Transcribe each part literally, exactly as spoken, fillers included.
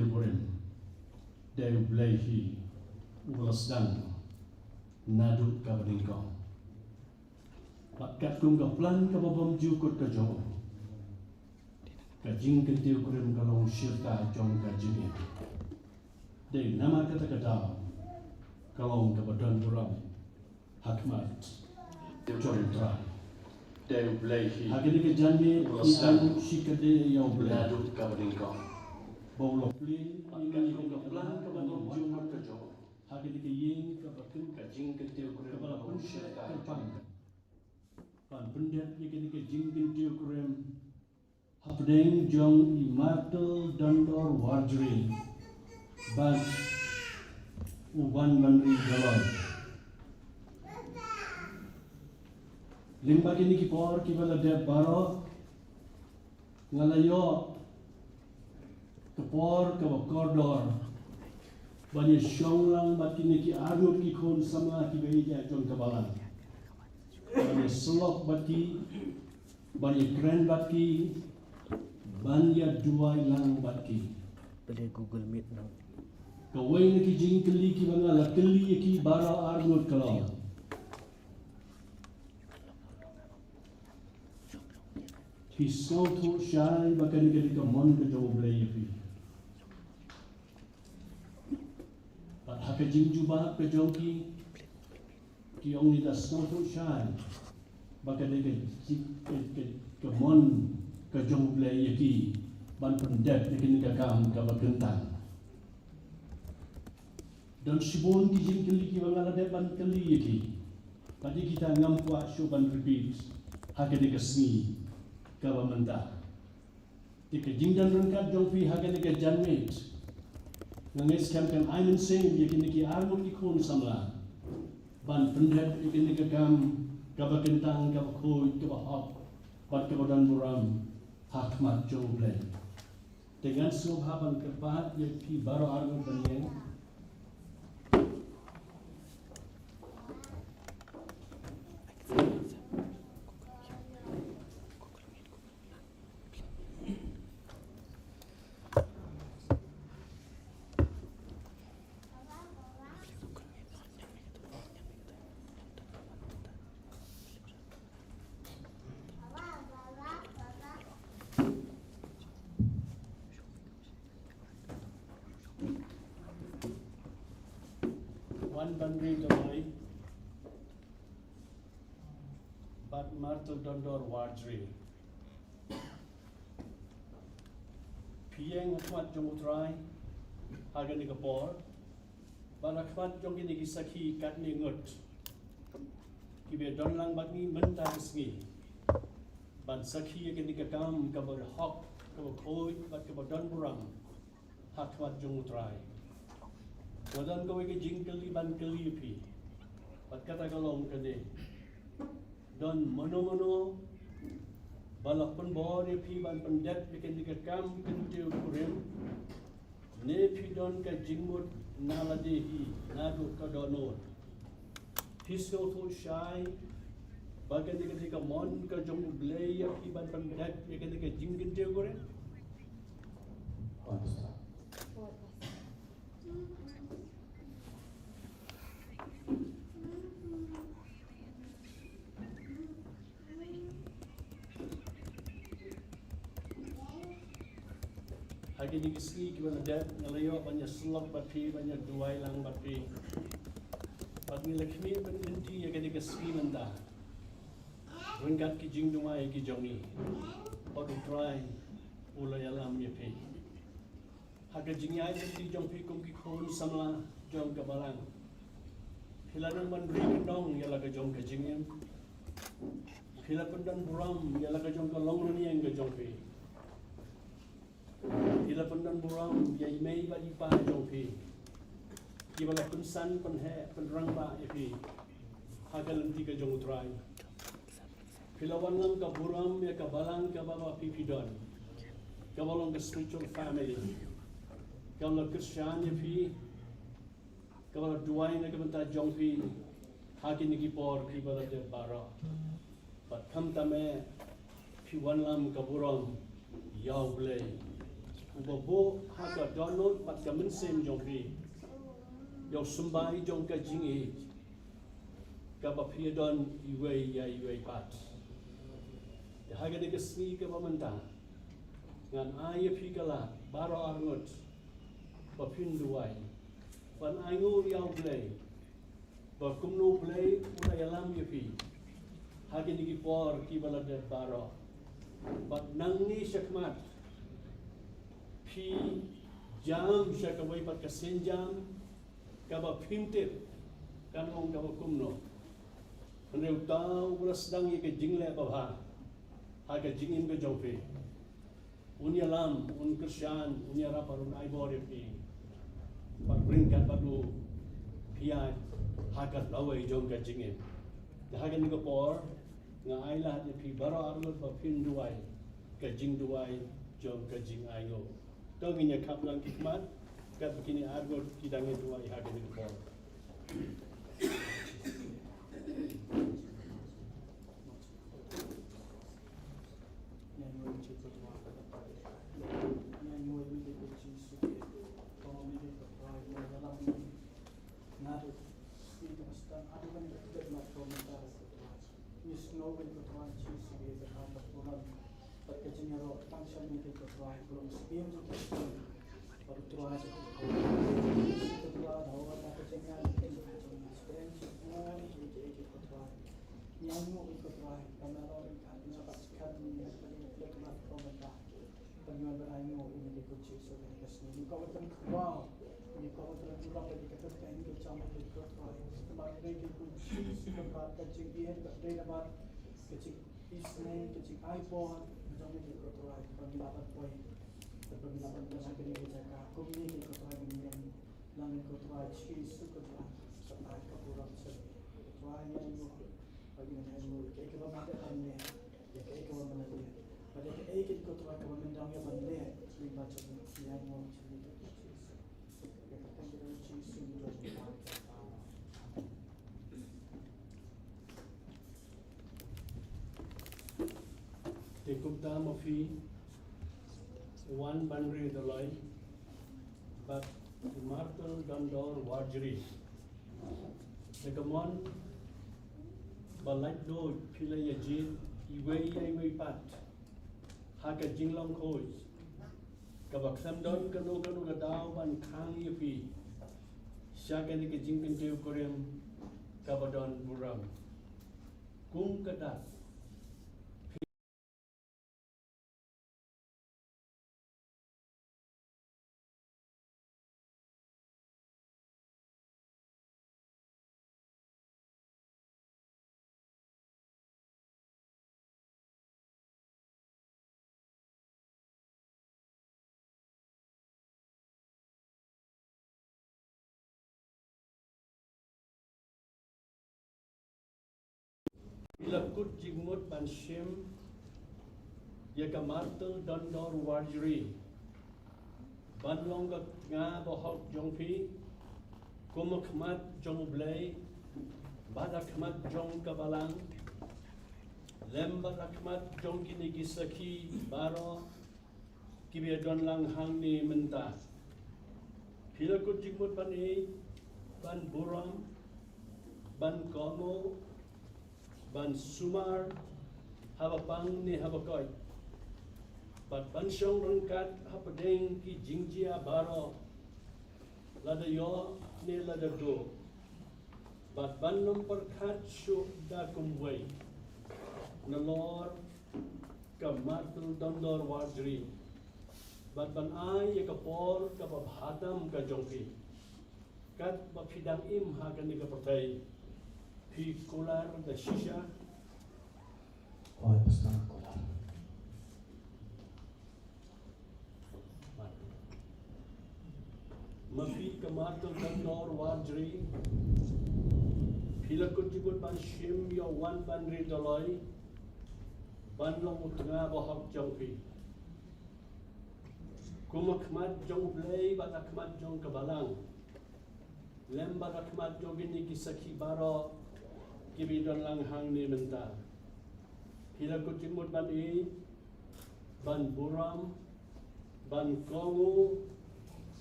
Ibrahim, dei U Blei hi uba la sdang naduh kaba nyngkong. Bad katkum ka plan kaba bymjukut ka jong u, ka jingkyntiew kurim ka long shirta jong ka jingim. Dei namar kata ka daw ka long kaba don burom ha khmat jong U Trai. Dei U Blei hi. Ha kane ka janmiet ngi ai shikatdei ïa U Blei naduh kaba nyngkong. Ba u la plie ïa ngi ïa ka plan kaba bymjukut ka jong u. Ha kane ka ïing kaba kynta, ka jingkyntiew kurim kaba la pynshai kyrpang ban pyndep ïa kane ka jingkyntiew kurim hapdeng jong i Martel Dondor Warjri bad u Wanbanri Doloi. Lyngba kine ki por kiba la dep baroh, nga la ïoh ka por kaba kordor ban ïashong lang bad kine ki arngut ki khun samla kiba ïeit jong ka balang, ban ïasyllok bad ki, ban ïakren bad ki, ban ïaduwai lang bad ki. Pynlong Google Meet noh. Kawei na ki jingkylli kiba nga la kylli ïa ki baroh arngut ka long, phi sngewthuh shai ba kane ka dei ka mon ka jong U Blei ïa phi? Bad ha ka jingjubab ka jong ki, ki ong, ngi la sngewthuh shai ba ka dei ka, ka, ka, ka mon ka jong U Blei ïa ki ban pyndep ïa kane ka kam kaba kyntang. Don shibun ki jingkylli kiba nga la dep ban kylli ïa ki, bad ïa kita ngam kwah shuh ban repeat ha kane ka sngi kaba mynta. Te ka jingdon ryngkat jong phi ha kane ka janmiet, nga ngeit skhem kan ai mynsiem ïa kine ki arngut ki khun samla ban pyndep ïa kane ka kam kaba kyntang, kaba khuid, kaba hok bad kaba don burom ha khmat jong U Blei. Te ngan sngewbha ban kyrpad ïa phi baroh arngut ban ïeng. Wanbanri Doloi bad Martel Dondor Warjri. Phi ïeng ha khmat jong U Trai ha kane ka por, bad ha khmat jong kine ki sakhi katne ngut kiba don lang bad ngi mynta ka sngi, ban sakhi ïa kane ka kam kaba hok, kaba khuid bad kaba don burom ha khmat jong U Trai. Nga don kawei ka jingkylli ban kylli ïa phi, bad kata ka long kane: don mano mano ba la pynbor ïa phi ban pyndep ïa kane ka kam kyntiew kurim, ne phi don ka jingmut na lade hi naduh ka dohnud? Phi sngewthuh shai ba kane ka dei ka mon ka jong U Blei ïa phi ban pyndep ïa kane ka jingkyntiew kurim? Ha kine ki sngi kiba la dep, nga la ïoh ban ïasyllok bad phi, ban ïaduwai lang bad phi. Bad ngi la khmih ban lynti ïa kane ka sngi mynta ryngkat ki jingduwai ki jong ngi. Bad U Trai u la ïalam ïa phi. Ha ka jingïaid lynti jong phi kum ki khun samla jong ka balang, phi la nang ban ri kyndong ïa la ka jong ka jingim. Phi la pyndon burom ïa la ka jong ka longrynïeng ka jong phi. Phi la pyndon burom ïa i mei bad i pa jong phi, kiba la pynsan, pynheh, pynrangbah ïa phi ha ka lynti ka jong U Trai. Phi la wanlam ka burom ïa ka balang kaba phi, phi don, kaba long ka spiritual family, kaba la kyrshan ïa phi, kaba la duwai na ka bynta jong phi ha kine ki por kiba la dep baroh. Bad khamtam eh, phi wanlam ka burom ïa U Blei. Uba buh ha ka dohnud bad ka mynsiem jong phi ïa u symbai jong ka jingïeit, kaba phi don iwei ïa iwei pat. Te ha kane ka sngi kaba mynta, ngan ai ïa phi ka lad baroh arngut ba phin duwai ban ainguh ïa U Blei ba kumno U Blei u la ïalam ïa phi ha kine ki por kiba la dep baroh. Bad nangne shakhmat phi jam sha kawei pat ka sienjam kaba phim tip kan long kaba kumno. Hynrei uta uba la sdang ïa ka jingleh babha ha ka jingim ka jong phi, un ïalam, un kyrshan, un ïarap bad un ai bor ïa phi. Bad ryngkat bad u phi ïaid ha ka lawei jong ka jingim. Te ha kane ka por nga ai lad ïa phi baroh arngut ba phin duwai ka jingduwai jong ka jingainguh. To ngin ïa khaplang ki khmat katba kine arngut ki dang ïa duwai ha kane ka por. Bad ka jingïaroh tang sha ïing ka Trai, ka long siem jong ka Trai, bad u Trai jong ka Trai, ka Trai da ka jingïaroh ka jong ka Trai, ka jingïaroh ka Trai. Ngi ainguh ïa ka Trai, ka mero ka ngi ba skat ngi ka lek ba ko ba ta. Pynïaid bad ainguh ïa ka Jisu ka sngi. Ngi kwah ban pynkhraw, ngi kwah ban pynkhraw ïa ka kyrteng ka jong ka Trai. Ka ba dei ka Jisu ka ba ka jingïeit, ka dei ka ba ka jing Isynei ka jingai bor ka jong ka Trai, ba ngi lah ban poi, ba ngi lah ban poi ha kane ka jaka. Kumne ka Trai ngi ïeng lang ka Trai Jisu ka Trai, ka Trai ka burom sha ka Trai ngi ïeng, ba ngi ïeng ïa kaei kaba ngi dei ban leh, ïa kaei kaba ngi dei ban leh, ba dei kaei ka Trai kaba ngi dang ïa ban leh, ngi ba jong ngi ïeng ïa ka Jisu. Te kumta ma phi wan ban ri doloi bad Martel Dondor Warjri. Te ka mon ba lait doi phi la ïa jied iwei ïa iwei pat ha ka jinglong khoi. Kaba khlem don kano kano ka daw ban khang ïa phi sha kane ka jingkyntiew kurim kaba don burom. Kum ka dak Phi la kut jingmut ban shim ïa ka Martel Dondor Warjri ban long ka tnga bahok jong phi, kum ha khmat jong U Blei bad ha khmat jong ka balang, lem bad ha khmat jong kine ki sakhi baroh kiba ïa don lang hangne mynta. Phi la kut jingmut ban ïeit, ban burom, ban kohnguh, ban sumar haba pang ne haba koit, bad ban shong ryngkat hapdeng ki jingjia baroh, lada ïoh ne lada duh, bad ban ym pyrkhat shuh da kumwei nalor ka Martel Dondor Warjri, bad ban ai ïa ka por kaba bha tam ka jong phi. Katba phi dang im ha kane ka pyrthei, phi kular da shisha. Oi, Pastor, kular. Ma phi ka Martel Dondor Warjri, phi la kut jingmut ban shim ïa u wan ban ri doloi ban long u tnga bahok jong phi, kum ha khmat jong U Blei bad ha khmat jong ka balang, lem bad ha khmat jong kine ki sakhi baroh kiba ïa don lang hangne mynta. Phi la kut jingmut ban ïeit, ban burom, Ban kohnguh,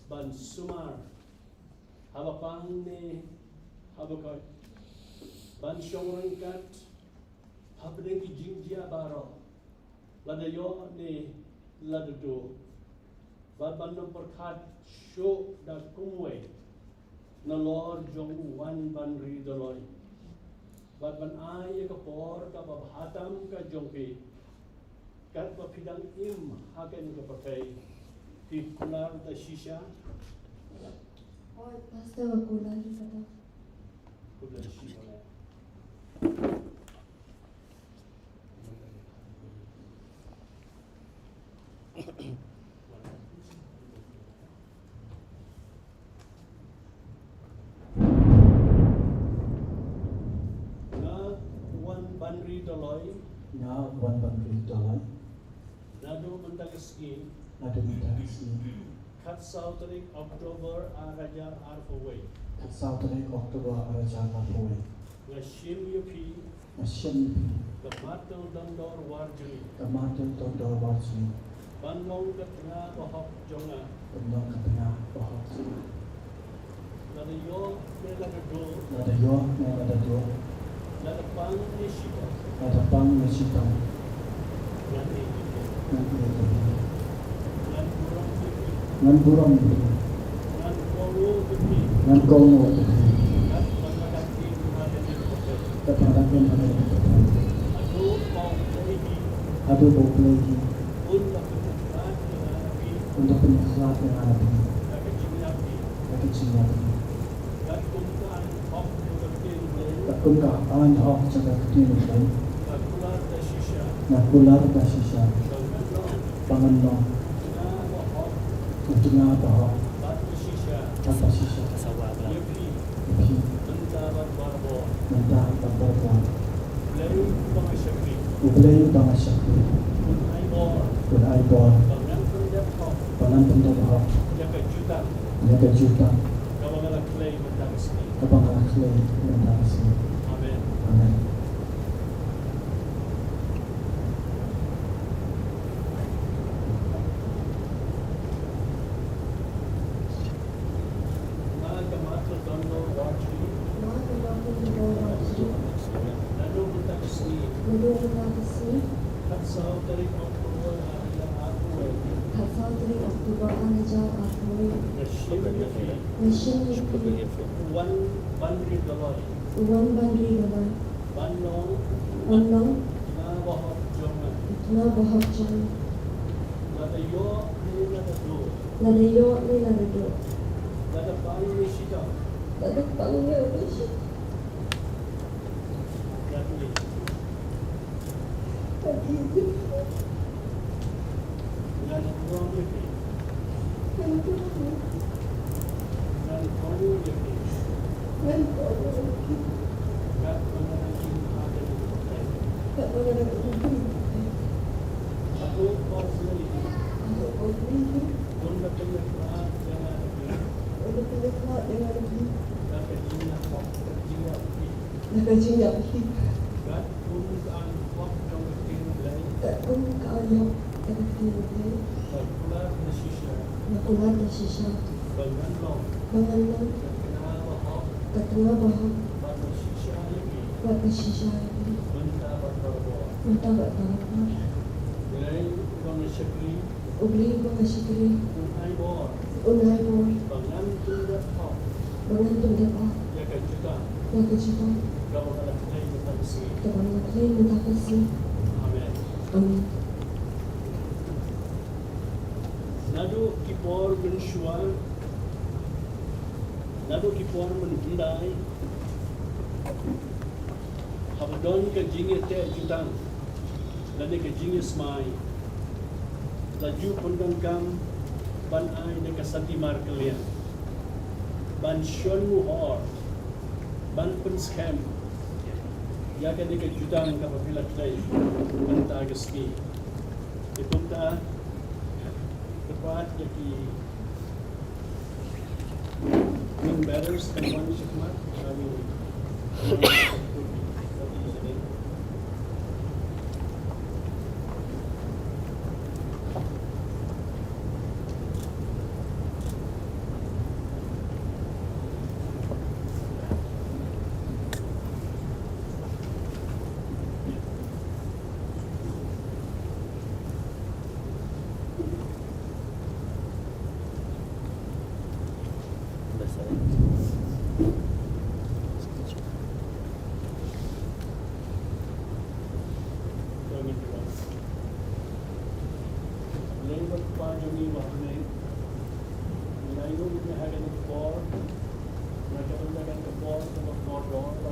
ban sumar haba pang ne haba koit, ban shong ryngkat hapdeng ki jingjia baroh, lada ïoh ne lada duh. Bad ban ym pyrkhat shuh da kumwei nalor jong u wan ban ri doloi, bad ban ai ïa ka por kaba bha tam ka jong phi, katba phi dang im ha kane ka pyrthei. Phi kular da shisha? Hooid, Pastor, nga kular ïa kata. Kular shisha. Nga wan ban ri doloi. Nga wan ban ri doloi. Naduh mynta ka sngi. Naduh mynta ka sngi. Khatsaw tarik October ar hajar arphew wei. Khatsaw tarik October ar hajar arphew wei. Nga shim ïa phi. Nga shim ïa phi. Ka martir dondor war jri. Ka martir dondor war jri. Ban long ka tnga bahok jong nga. Ban long ka tnga bahok jong nga. Lada ïoh ne lada duh. Lada ïoh ne lada duh. Lada pang ne shitom. Lada pang ne shitom. Ngan ïeit ïa phi. Ngan ïeit ïa phi. Ngan burom ïa phi. Ngan burom ïa phi. Ngan kohnguh ïa phi. Ngan kohnguh ïa phi. Katba nga dang im ha kane ka pyrthei. Katba nga dang im ha kane ka pyrthei. Haduh ba U Blei hi. Haduh ba U Blei hi. Un da pynïakhlad ïa nga na phi. Un da pynïakhlad ïa nga na phi. Da ka jingïap hi. Da ka jingïap hi. Katkum ka aiñ hok jong ka ktien U Blei. Katkum ka aiñ hok jong ka ktien U Blei. Nga kular da shisha. Nga kular da shisha. Ba ngan long. Ba ngan long. Tnga bahok. Tnga bahok. Bad ba shisha. Bad ba shisha. Ïa phi. Ïa phi. Mynta bad barabor. Mynta bad barabor. U Blei uba nga shakri. U Blei uba nga shakri. Un ai bor. Un ai bor. Ba ngan pyndep hok. Ba ngan pyndep hok. Ïa ka jutang. Ïa ka jutang. Kaba nga la khlei mynta ka sngi. Kaba nga la khlei mynta ka sngi. Amen. Amen. Nga ka martir dondor war jri. Nga ka martir dondor war jri. Naduh mynta ka sngi. Naduh mynta ka sngi. Khatsaw tarik October ar hajar arphew wei. Khatsaw tarik October ar hajar arphew wei. Nga shim ïa phi. Nga shim ïa phi. U wan ban ri doloi. U wan ban ri doloi. Ban long. Ban long. Tnga bahok jong nga. Tnga bahok jong nga. Lada ïoh ne lada duh. Lada ïoh ne lada duh. Lada pang ne shitom. Lada pang ne lada shitom. Ngan ïeit. Ngan burom ïa phi. Ngan burom ïa phi. Ngan kohnguh ïa phi. Ngan kohnguh ïa phi. Katba nga dang im ha kane ka pyrthei. Katba nga dang im ha kane ka pyrthei. Haduh ba U Blei hi. Haduh ba U Blei hi. Un da pynïakhlad ïa nga na phi. Un da pynïakhlad ïa nga na phi. Da ka jingïap hok, da ka jingïap hi. Da ka jingïap hi. Katkum ka aiñ hok jong ka ktien U Blei. Katkum ka aiñ hok jong ka ktien U Blei. Nga kular da shisha. Nga kular da shisha. Ba ngan long. Ba ngan long. Ka tnga bahok. Ka tnga bahok. Bad ba shisha ïa phi. Bad ba shisha ïa phi. Mynta bad barabor. Mynta bad barabor. U Blei uba nga shakri. U Blei uba nga shakri. Un ai bor. Un ai bor. Ba ngan pyndep hok. Ba ngan pyndep hok. Ïa ka jutang. Ïa ka jutang. Kaba nga la khlei mynta ka sngi. Kaba nga la khlei mynta ka sngi. Amen. Amen. Naduh ki por mynshuwa, naduh ki por mynhyndai, haba don ka jingïateh jutang lane ka jingïasmai, la ju pyndonkam ban ai da ka santi markylliang ban shon nguh hor, ban pynskhem ïa kane ka jutang kaba phi la khlei mynta ka sngi. Te kumta, kyrpad ïa ki Ring bearers kan wan shakhmat, kami. Kami.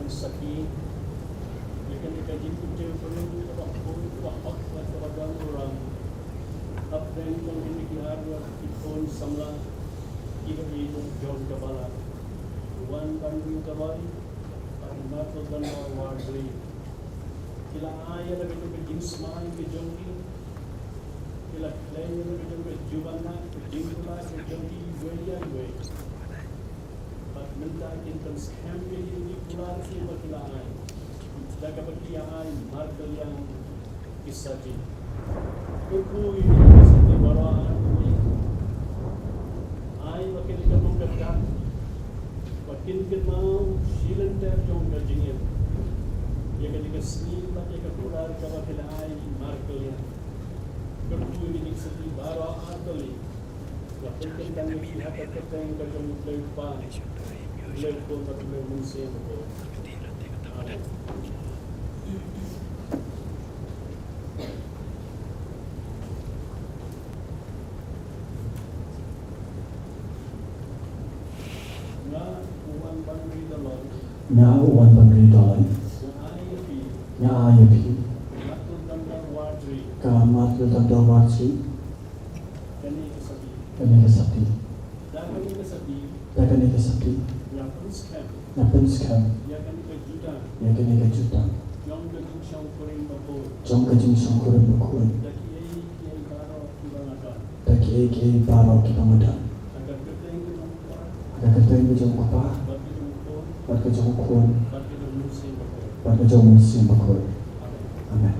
Sakhi ïa kane ka jingkyntiew kurim kaba khuid, kaba hok bad kaba donburom hapdeng jong kine ki arngut ki khun samla kiba ïeit jong ka balang. Wan ban ring ka roi bad Martul Dondor Wardri. Ki la ai ïa la ka jong ka jingsmai ka jong ki. Ki la khlei ïa la ka jong ka jubab na ka jingkular ka jong ki iwei ïa iwei. Bad mynta kin pynskhem ïa ki kular kiba ki la ai da kaba ki ïa ai markylliang ki satia. Kyrkhu ïa ki satia baroh arngut. Ai ba kin kynmaw ka dak ba kin kynmaw shi lynter jong ka jingim ïa kane ka sngi bad ïa ka kular kaba ki la ai markylliang. Kyrkhu ïa ki satia baroh arngut. Ïa pynkyntang ïa ki ha ka kyrteng ka jong U Blei U Kpa, U Blei U Khun bad U Blei U Mynsiem Bakhuid. Amen. Nga u wan ban ri doloi. Nga u wan ban ri doloi. Nga ai ïa phi. Nga ai ïa phi. Martul Dondor Wardri. Ka Martul Dondor Wardri. Kane ka satia. Kane ka satia. Da kane ka satia. Da kane ka satia. Nga pynskhem. Nga pynskhem. Ïa kane ka jutang. Ïa kane ka jutang. Jong ka jingshongkurim bakhuid. Jong ka jingshongkurim bakhuid. Da kiei kiei baroh kiba nga don. Da kiei kiei baroh kiba nga don. Ha ka kyrteng ka jong U Kpa. Ha ka kyrteng ka jong U Kpa. Bad ka jong U Khun. Bad ka jong U Khun. Bad ka jong U Mynsiem Bakhuid. Bad ka jong U Mynsiem Bakhuid. Amen.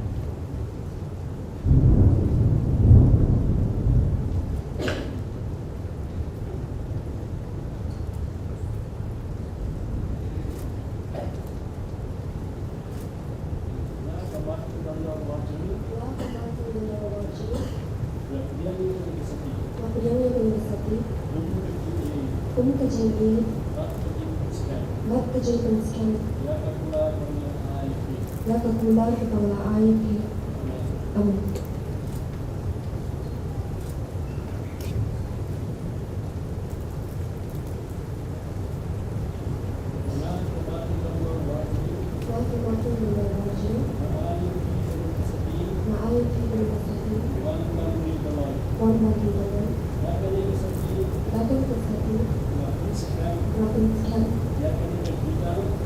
Amen. Nga ka Martul Dondor Wardri. Nga ka Martul Dondor Wardri. Nga pdiang ïa kane ka satia. Nga pdiang ïa kane ka satia. Kum ka jingïeit. Kum ka jingïeit. Bad ka jingpynskhem. Bad ka jingpynskhem. Ïa ka kular kaba nga la ai ïa phi. Ïa ka kular kaba nga la ai ïa phi. Amen. Amen.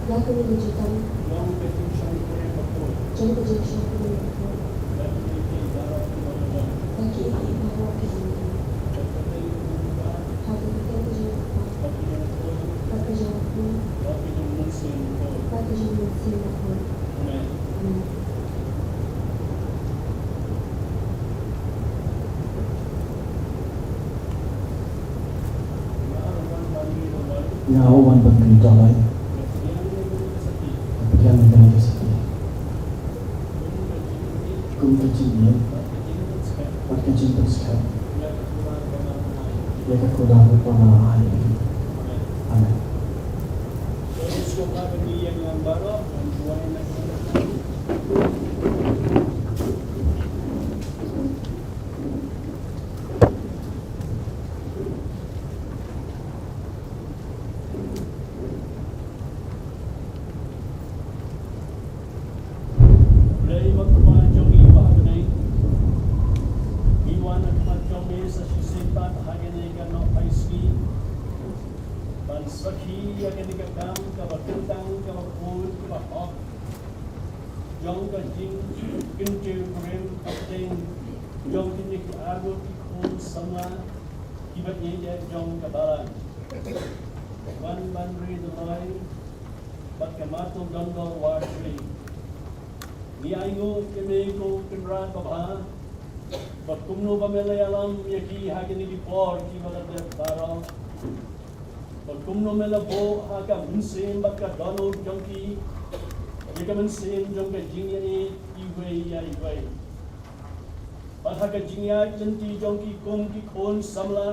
Bad ka kyrteng ka jong U Kpa. Bad ka kyrteng ka jong U Kpa. Bad ka jong U Khun. Bad ka jong U Mynsiem Bakhuid. Bad ka jong U Mynsiem Bakhuid. Amen. Amen. Nga u wan ban ri doloi. Nga pdiang ïa kane ka satia. Kum ka jingïeit. Bad ka jingpynskhem. Ïa ka kular kaba nga la ai. Amen. Blei ma Kpa jong ngi ba ha bneng, ngi wan ha khmat jong me sa shisien pat ha kane ka nohphai sngi ban sakhi ïa kane ka kam kaba kyntang, kaba khuid, kaba hok jong ka jingkyntiew kurim hapdeng jong kine ki arngut ki khun samla kiba ïeit jong ka balang. Wan ban ri doloi bad ka Martul Dondor Wardri. Ngi ainguh ïa me ko Kynrad babha, ba kumno ba me la ïalam ïa ki ha kine ki por kiba la dep baroh. Ba kumno me la buh ha ka mynsiem bad ka dohnud jong ki ïa ka mynsiem jong ka jingïaid iwei ïa iwei. Bad ha ka jingïaid lynti jong ki kum ki khun samla,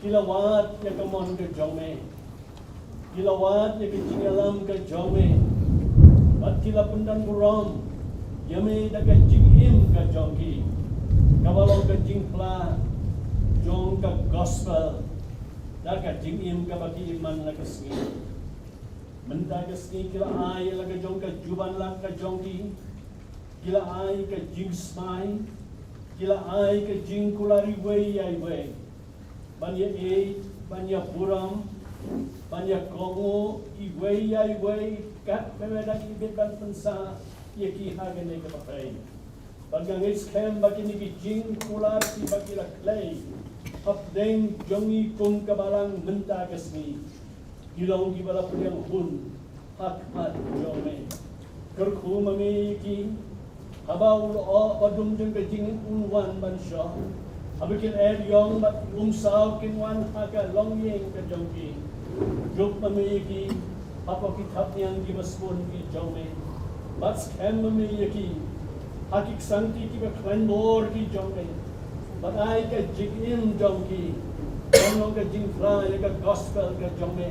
ki la wad ïa ka mon ka jong me. Ki la wad ïa ka jingïalam ka jong me. Bad ki la pyndonburom ïa me da ka jingim ka jong ki, kaba long ka jingphla jong ka gospel, da ka jingim kaba ki im man la ka sngi. Mynta ka sngi ki la ai la ka jong ka juban lad ka jong ki, ki la ai ka jingsmai, ki la ai ka jingkular iwei ïa iwei, ban ïa ïeit, ban ïa burom, ban ïa kohnguh iwei ïa iwei, katba ki dang ibit ban pynsah ïa ki ha kane ka pyrthei. Bad nga ngeit skhem ba kine ki jingkular kiba ki la khlei hapdeng jong ngi kum ka balang mynta ka sngi, ki long kiba la pdiang hun ha khmat jong me. Kyrkhu ma me ïa ki, haba u lyoh ba dum jong ka jingim un wan ban shong, haba ki la ïong bad umsaw kin wan ha ka longïing ka jong ki. Juk ma me ïa ki hapoh ki thapniang kiba sbun ki jong me. Bad skhem ma me ïa ki ha ki ksangti kiba khlaiñ bor ki jong me. Bad ai ka jingim jong ki ban long ka jingphla ïa ka gospel ka jong me.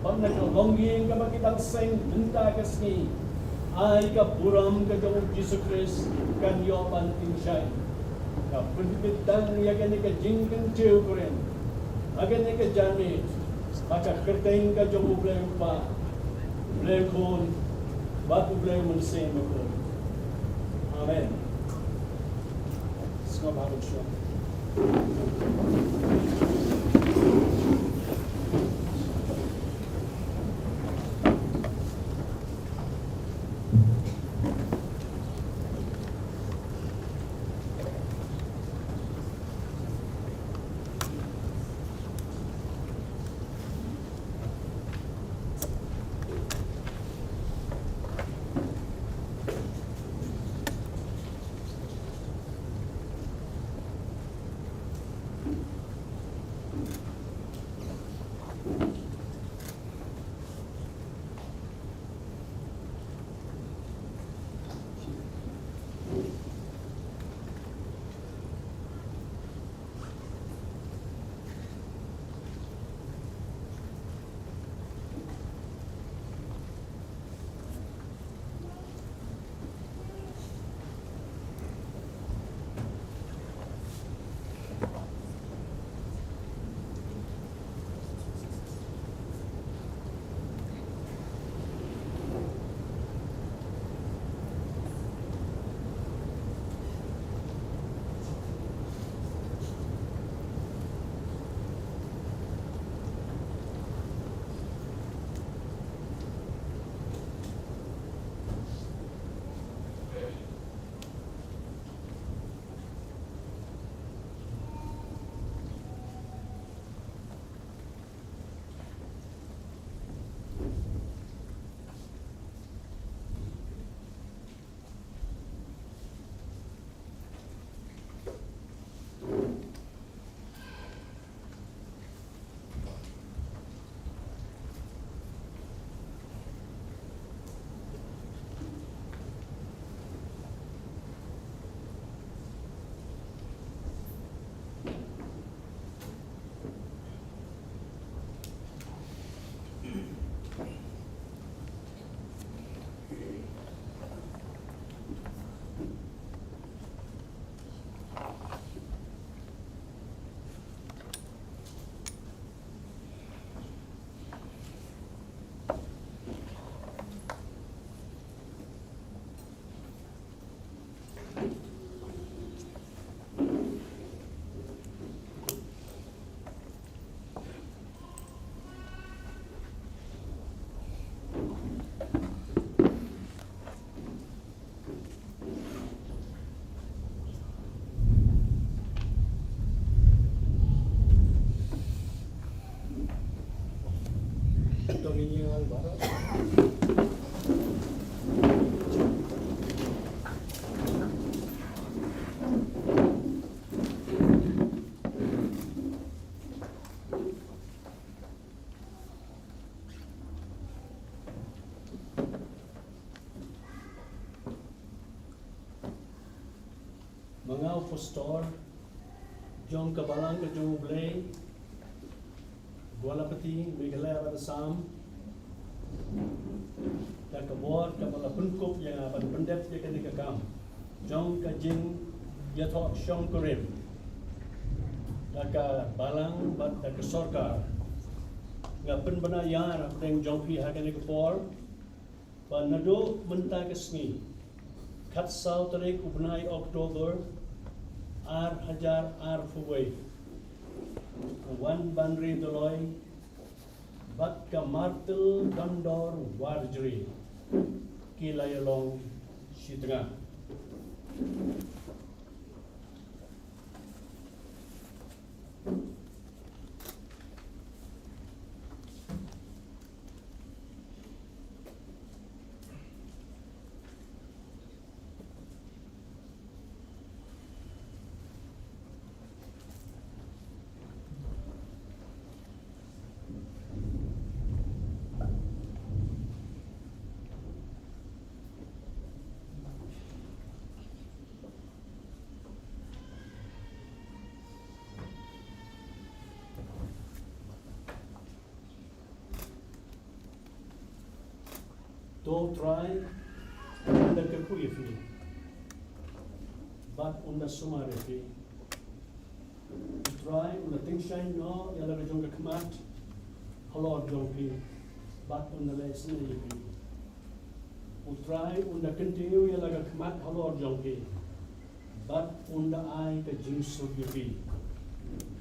Bad na ka longïing kaba ki dang seng mynta ka sngi, ai ka burom ka jong u Jisu Khrist kan ïoh ban tyngshaiñ. Nga pynbit tang ïa kane ka jingkyntiew kurim ha kane ka janmiet ha ka kyrteng ka jong U Blei U Kpa, U Blei U Khun bad U Blei U Mynsiem Bakhuid. Amen. Sngap ha ka shnong. Ma nga u pastor jong ka balang ka jong U Blei, Gwalapati, Meghalaya bad Assam, da ka bor kaba la pynkup ïa nga ban pyndep ïa kane ka kam jong ka jingïathoh shongkurim da ka balang bad da ka sorkar. Nga pynbna ïa hapdeng jong phi ha kane ka por ba naduh mynta ka sngi, khatsaw tarik u bnai October, ar hajar arphew wei, u Wanbanri Doloi bad ka Martel Dondor Warjri ki la ïalong shi tnga. To u Trai un da kyrkhu ïa phi bad un da sumar ïa phi. U Trai un da tyngshaiñ noh ïa la ka jong ka khmat halor jong phi bad un da leh isynei ïa phi. U Trai un da kyntiew ïa la ka khmat halor jong phi bad un da ai ka jingsuk ïa phi.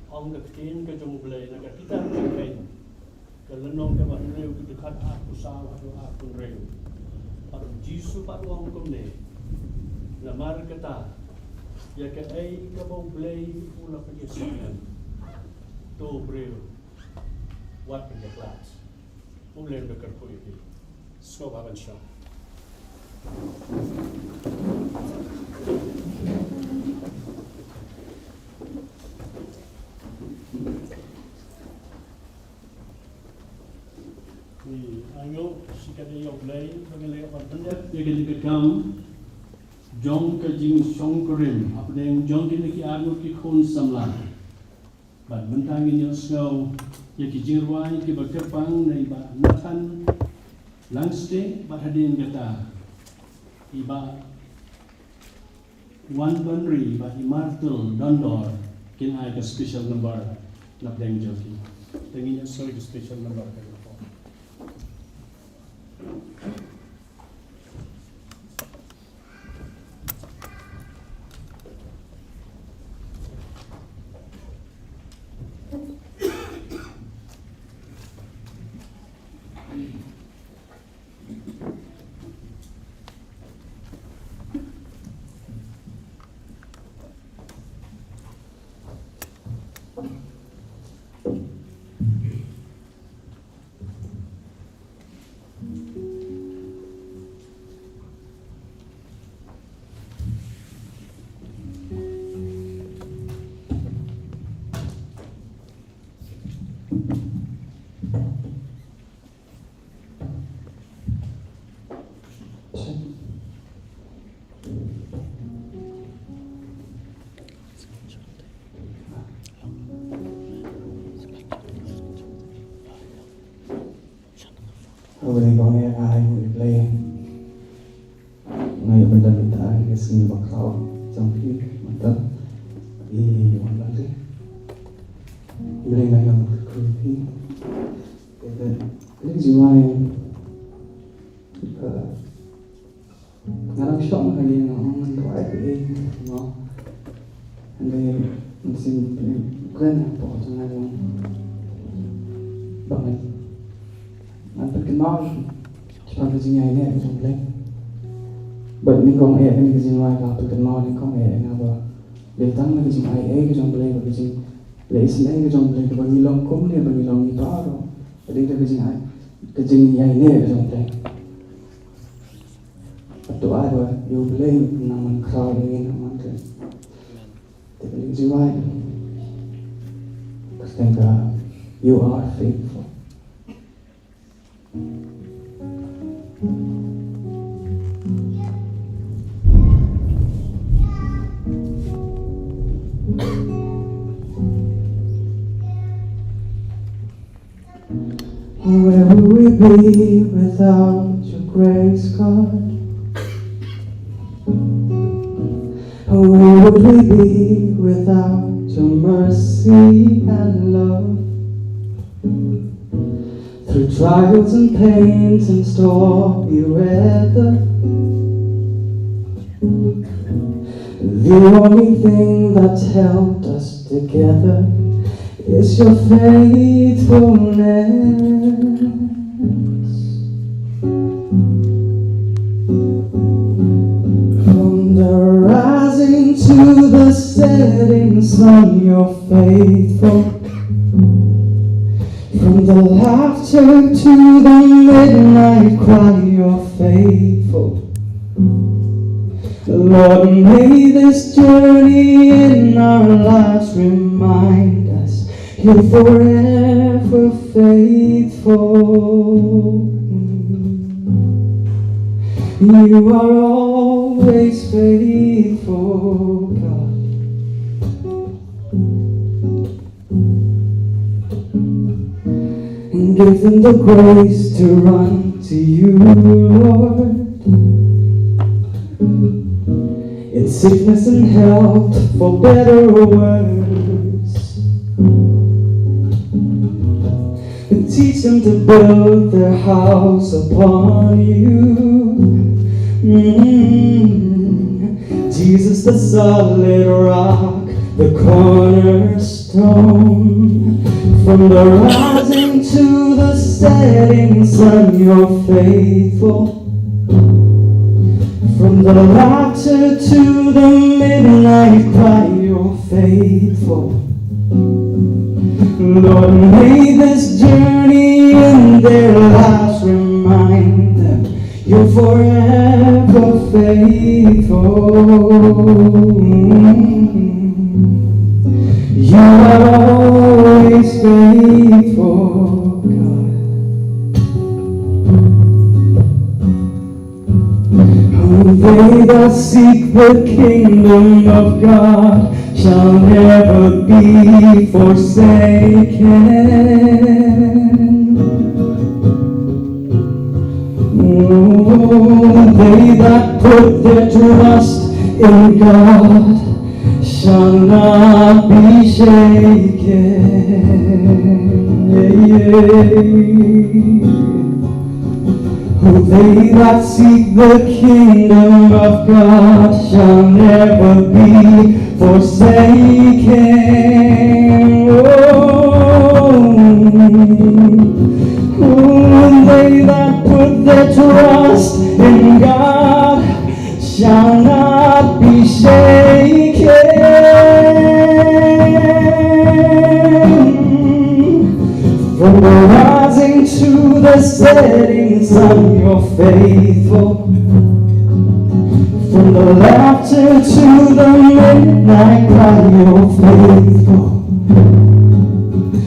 Ong ka ktien ka jong U Blei na ka kitab Jingkheiñ, ka lynnong kaba hynriew, ka dkhot arphew saw haduh arphew hynriew. Bad U Jisu pat u ong kumne: Namar kata, ïa kaei kaba U Blei u la pynïasyriem, to u briew wat pynïakhlad. U Blei un da kyrkhu ïa phi. Sngewbha ban shong. Ngi ainguh shi katdei ïa U Blei ba ngi la ïoh ban pyndep ïa kane ka kam jong ka jingshongkurim hapdeng jong kine ki arngut ki khun samla. Bad mynta ngin ïohsngew ïa ki jingrwai kiba kyrpang na i Bah Nathan Langstieh, bad hadien kata i Bah Wanbanri bad i Martel Dondor kin ai ka special number na pdeng jong ki. Te ngin ïohsngew ïa ka special number. Haba ïa kong ïa nga ïa u Blei. Nga ïa bynta bynta ïa ka sngi bakhraw jong phi mynta i wan lade. Blei nga ïa bynta phi. Te te phi jiwa ïa Nga dang shoh ma ka ïing, nga ong ngan duwai ka ïing, nga ong. Hynrei mynsiem Blei kren hapoh jong nga, ong ba ngan, ngan pynkynmaw shaphang ka jingïaineh ka jong U Blei. Bad nyngkong eh kane ka jingduwai ka pynkynmaw nyngkong eh ïa nga ba dei tang na ka jingaiei ka jong U Blei, bad ka jingleh isynei ka jong U Blei, kaba ngi long kumne ba ngi long ngi baroh. Ka dei tang ka jingai, ka jingïaineh ka jong U Blei. Atu ai ba ïa U Blei un nang man khraw ïa ngi na man ka. Te ka liang jingwai. Kyrteng ka, you are faithful. Where would we be without your grace, God? Where would we be without your mercy and love? Through trials and pains and stormy weather, the only thing that's held us together is your faithfulness. From the rising to the setting sun, you're faithful. From the laughter to the midnight cry, you're faithful. Lord, may this journey in our lives remind us you're forever faithful. You are always faithful, God. And give them the grace to run to you, Lord, in sickness and health, for better or worse. And teach them to build their house upon you. Mm. Jesus, the solid rock, the cornerstone. From the rising to the setting sun, you're faithful. From the laughter to the midnight cry, you're faithful. Lord, may this journey in their lives remind them you're forever faithful. You are always faithful, God. They that seek the kingdom of God shall never be forsaken. Oh, they that put their trust in God shall not be shaken. Yeah, yeah. They that seek the kingdom of God shall never be forsaken. Oh, oh, they that put their trust in God shall not be shaken. From the rising to the setting sun, you're faithful. From the laughter to the midnight cry, you're faithful.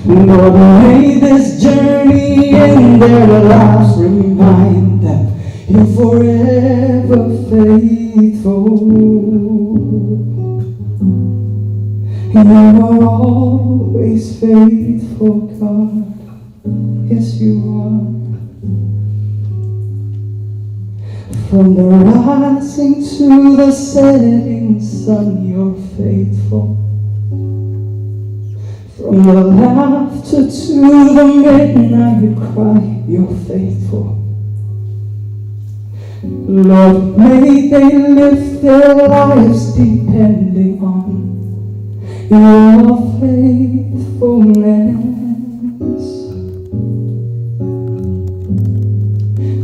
Lord, may this journey in their lives remind them you're forever faithful. You are always faithful, God. Yes, you are. From the rising to the setting sun, you're faithful. From the laughter to the midnight cry, you're faithful. Lord, may they live their lives depending on your faithfulness.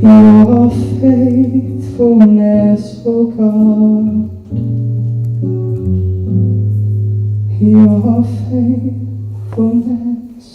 Your faithfulness, oh God. Your faithfulness.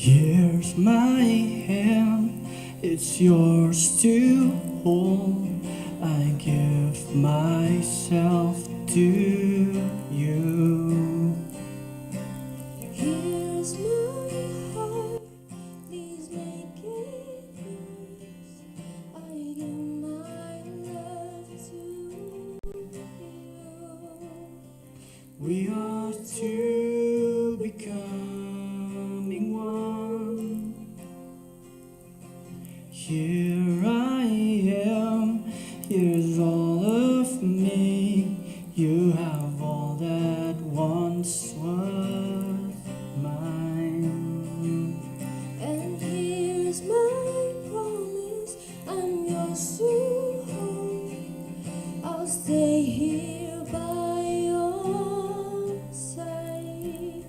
Here's my hand, it's yours to hold. I give myself to you. Here's my heart, please make it yours. I give my love to you. We are two becoming one. Here I am, here's all of me. You have all that once was mine. And here's my promise, I'm yours to hold. I'll stay here by your side.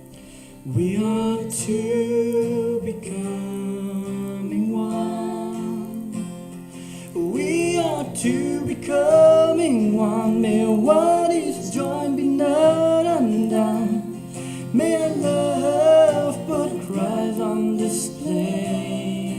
We are two becoming one. We are two becoming one. May what is joined be not undone. May our love put Christ on display.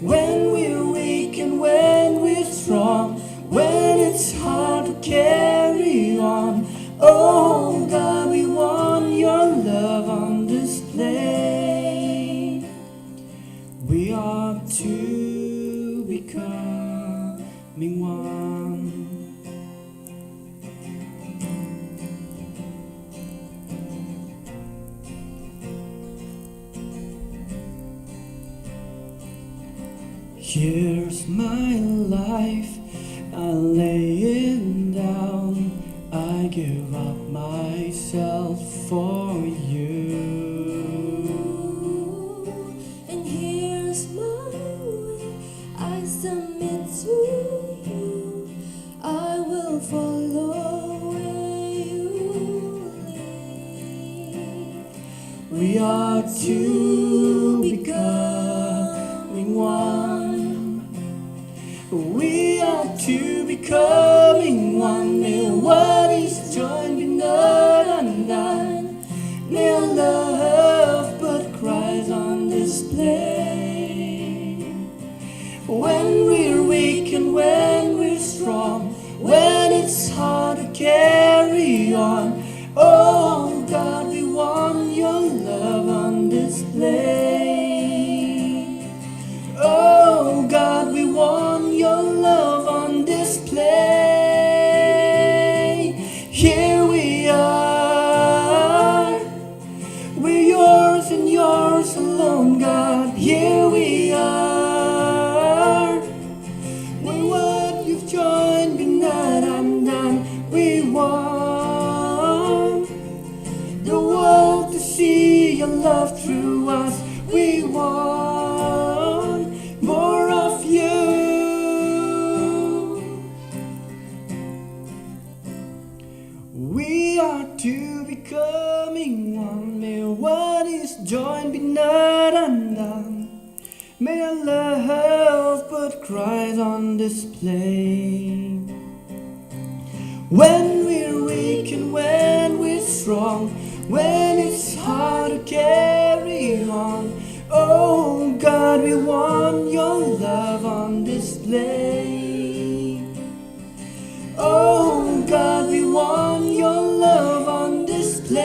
When we're weak and when we're strong, when it's hard to carry on, oh God, we want your love on display. We are two becoming one. Here's my life, I lay it down. I give up myself for you. And here's my way, I submit to you. I will follow where you lead. We are two becoming one. We are two becoming one. May what is joined be not undone. May our love put Christ on display. When we're weak and when we're strong, when it's hard to carry on, oh God, we want your love on display. Oh God, we want your love on display. Here we are. We're yours and yours alone, God. Here we are. May what you've joined be not undone. We want the world to see your love through us. We want more of you. We are two becoming one. May what is joined be not undone. May our love put Christ on display. When we're weak and when we're strong, when it's hard to carry on, oh God, we want your love on display. Oh God, we want your love on display.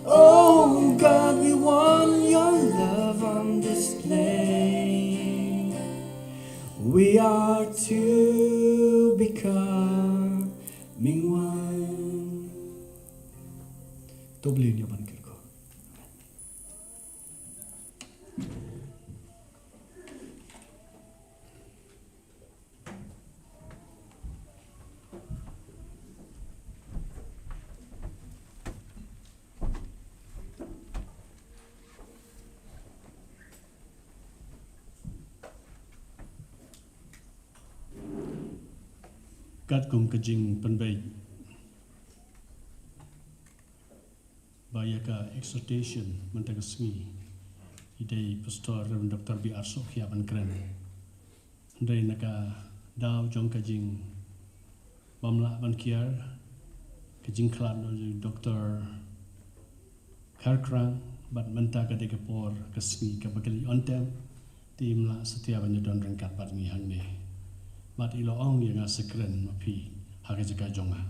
Oh God, we want your love on display. We are two becoming one. To Blei un ïa ban kyrkhu. Katkum ka jingpynbeit ba ïa ka exhortation mynta ka sngi, i dei Pastor Reverend Doctor B R Sukhi ban kren. Hynrei na ka daw jong ka jingbymlah ban kiar, ka jingkhlad na u Doctor Kharkrang, bad mynta ka dei ka por, ka sngi kaba kali ontem, te im lah satia ban ïadon ryngkat bad ngi hangne. Bad i la ong ïa nga sa kren ma phi ha ka jaka jong nga.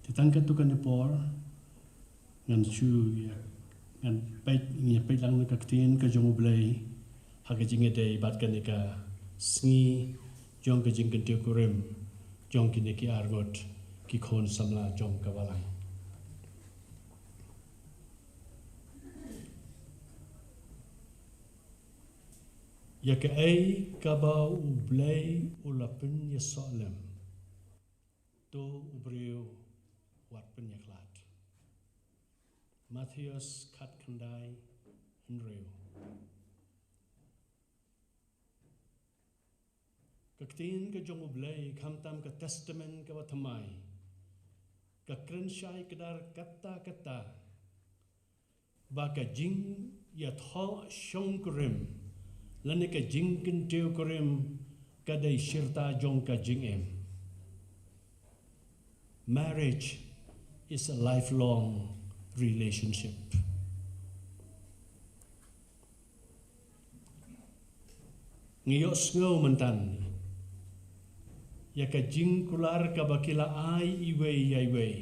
Te tang katto katne por, ngan shu ïa, ngan peit, ngan peit lang na ka ktien ka jong U Blei, ha ka jingïadei bad kane ka sngi jong ka jingkyntiew kurim jong kine ki arngut ki khun samla jong ka balang. Ïa kaei kaba U Blei u la pynïasoh lem, to u briew wat pynïakhlad. Mathaios khatkhyndai hynriew. Ka ktien ka jong U Blei, khamtam ka Testament kaba thymmai, ka kren shai kdar katta katta ba ka jingïathoh shongkurim lane ka jingkyntiew kurim ka dei shirta jong ka jingim. Marriage is a lifelong relationship. Ngi ïohsngew mynta ïa ka jingkular kaba ki la ai iwei ïa iwei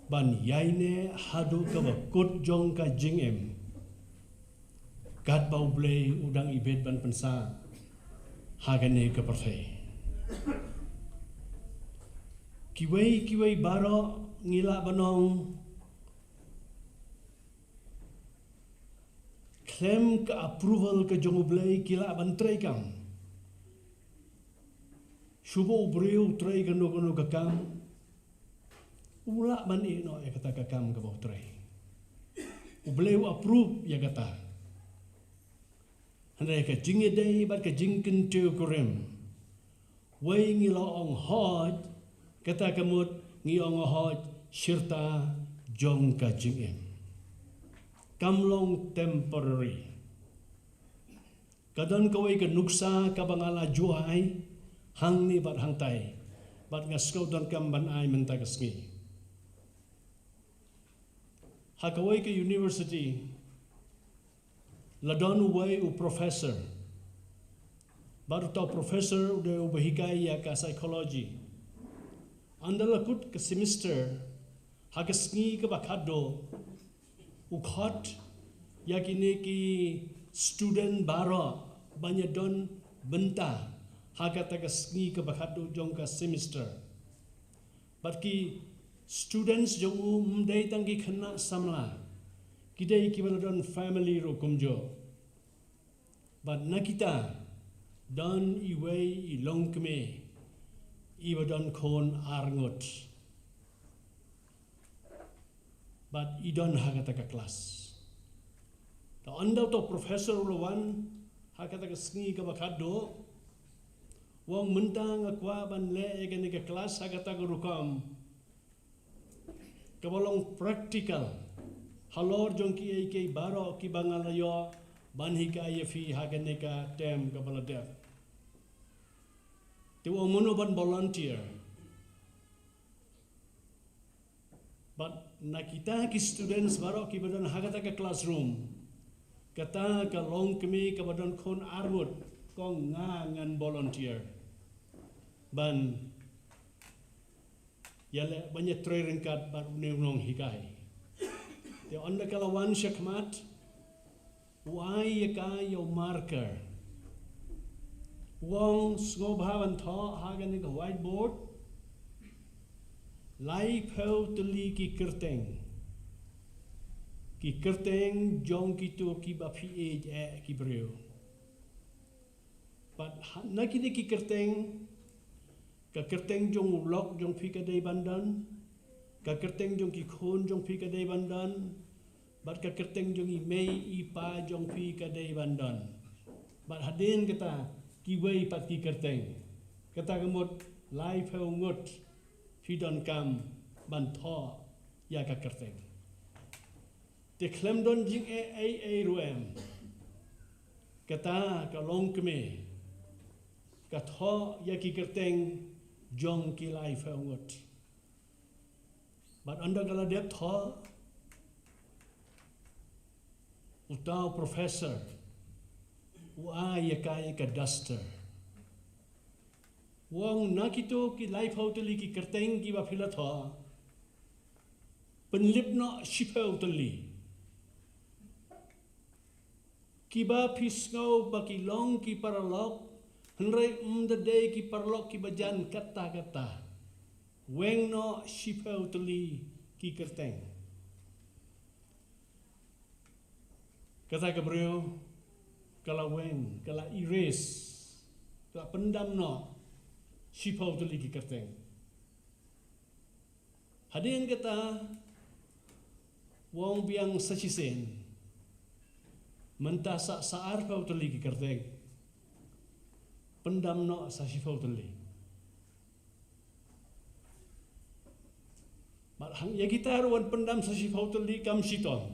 ban ïaineh haduh kaba kut jong ka jingim, katba U Blei u dang ibit ban pynsah ha kane ka pyrthei. Kiwei kiwei baroh ngi lah ban ong, khlem ka approval ka jong U Blei ki lah ban trei kam. Shuh ba u briew u trei kano kano ka kam, u lah ban ïeh noh ïa kata ka kam kaba u trei. U Blei u approve ïa kata. Hynrei ka jingïadei bad ka jingkyntiew kurim, wei ngi la ong hooid, kata ka mut ngi ong hooid shirta jong ka jingim. Kam long temporary. Ka don kawei ka nuksa kaba nga la ju ai hangne bad hangtai, bad nga sngew donkam ban ai mynta ka sngi. Ha kawei ka university, la don uwei u professor. Bad uta u professor u dei uba hikai ïa ka psychology. Ynda la kut ka semester, ha ka sngi kaba khatduh, u khot ïa kine ki student baroh ban ïadon bynta ha kata ka sngi kaba khatduh jong ka semester. Bad ki students jong u ym dei tang ki khynnah samla, ki dei kiba la don family ruh kumjuh. Bad na kita don iwei i longkmie iba don khun arngut. Bad i don ha kata ka klas. Te ynda uta u professor u la wan ha kata ka sngi kaba khatduh, u ong mynta nga kwah ban leh ïa kane ka klas ha kata ka rukom kaba long practical halor jong kiei kiei baroh kiba nga la ïoh ban hikai ïa phi ha kane ka term kaba la dep. Te u ong mano ban volunteer. Bad na kita ki students baroh kiba don ha kata ka classroom, kata ka longkmie kaba don khun arngut ka ong nga ngan volunteer ban ïaleh ban ïatrei ryngkat bad une u nonghikai. Te ynda ka la wan shakhmat, u ai ïa ka ïa u marker. U ong sngewbha ban thoh ha kane ka whiteboard laiphew tylli ki kyrteng. Ki kyrteng jong kito kiba phi ïeit eh ki briew. Bad ha, na kine ki kyrteng, ka kyrteng jong u lok jong phi ka dei ban don, ka kyrteng jong ki khun jong phi ka dei ban don, bad ka kyrteng jong i mei i pa jong phi ka dei ban don. Bad hadien kata kiwei pat ki kyrteng. Kata ka mut laiphew ngut phi donkam ban thoh ïa ka kyrteng. Te khlem don jingeh ei ei ruh em, kata ka longkmie ka thoh ïa ki kyrteng jong ki laiphew ngut. Bad ynda ka la dep thoh, Uta u professor u ai ïa ka ïa ka duster. U ong, na kito ki laiphew tylli ki kyrteng kiba phi la thoh, pynlip noh shiphew tylli. Kiba phi sngew ba ki long ki paralok, hynrei ym da dei ki paralok kiba jan katta katta. Weng noh shiphew tylli ki kyrteng. Kata ka briew ka la weng, ka la erase, ka la pyndam noh shiphew tylli ki kyrteng. Hadien kata, u ong biang sa shisien, mynta sa, sa arphew tylli ki kyrteng, pyndam noh sa shiphew tylli. Bad hangta ïa kita ruh wan pyndam sa shiphew tylli kam shitom.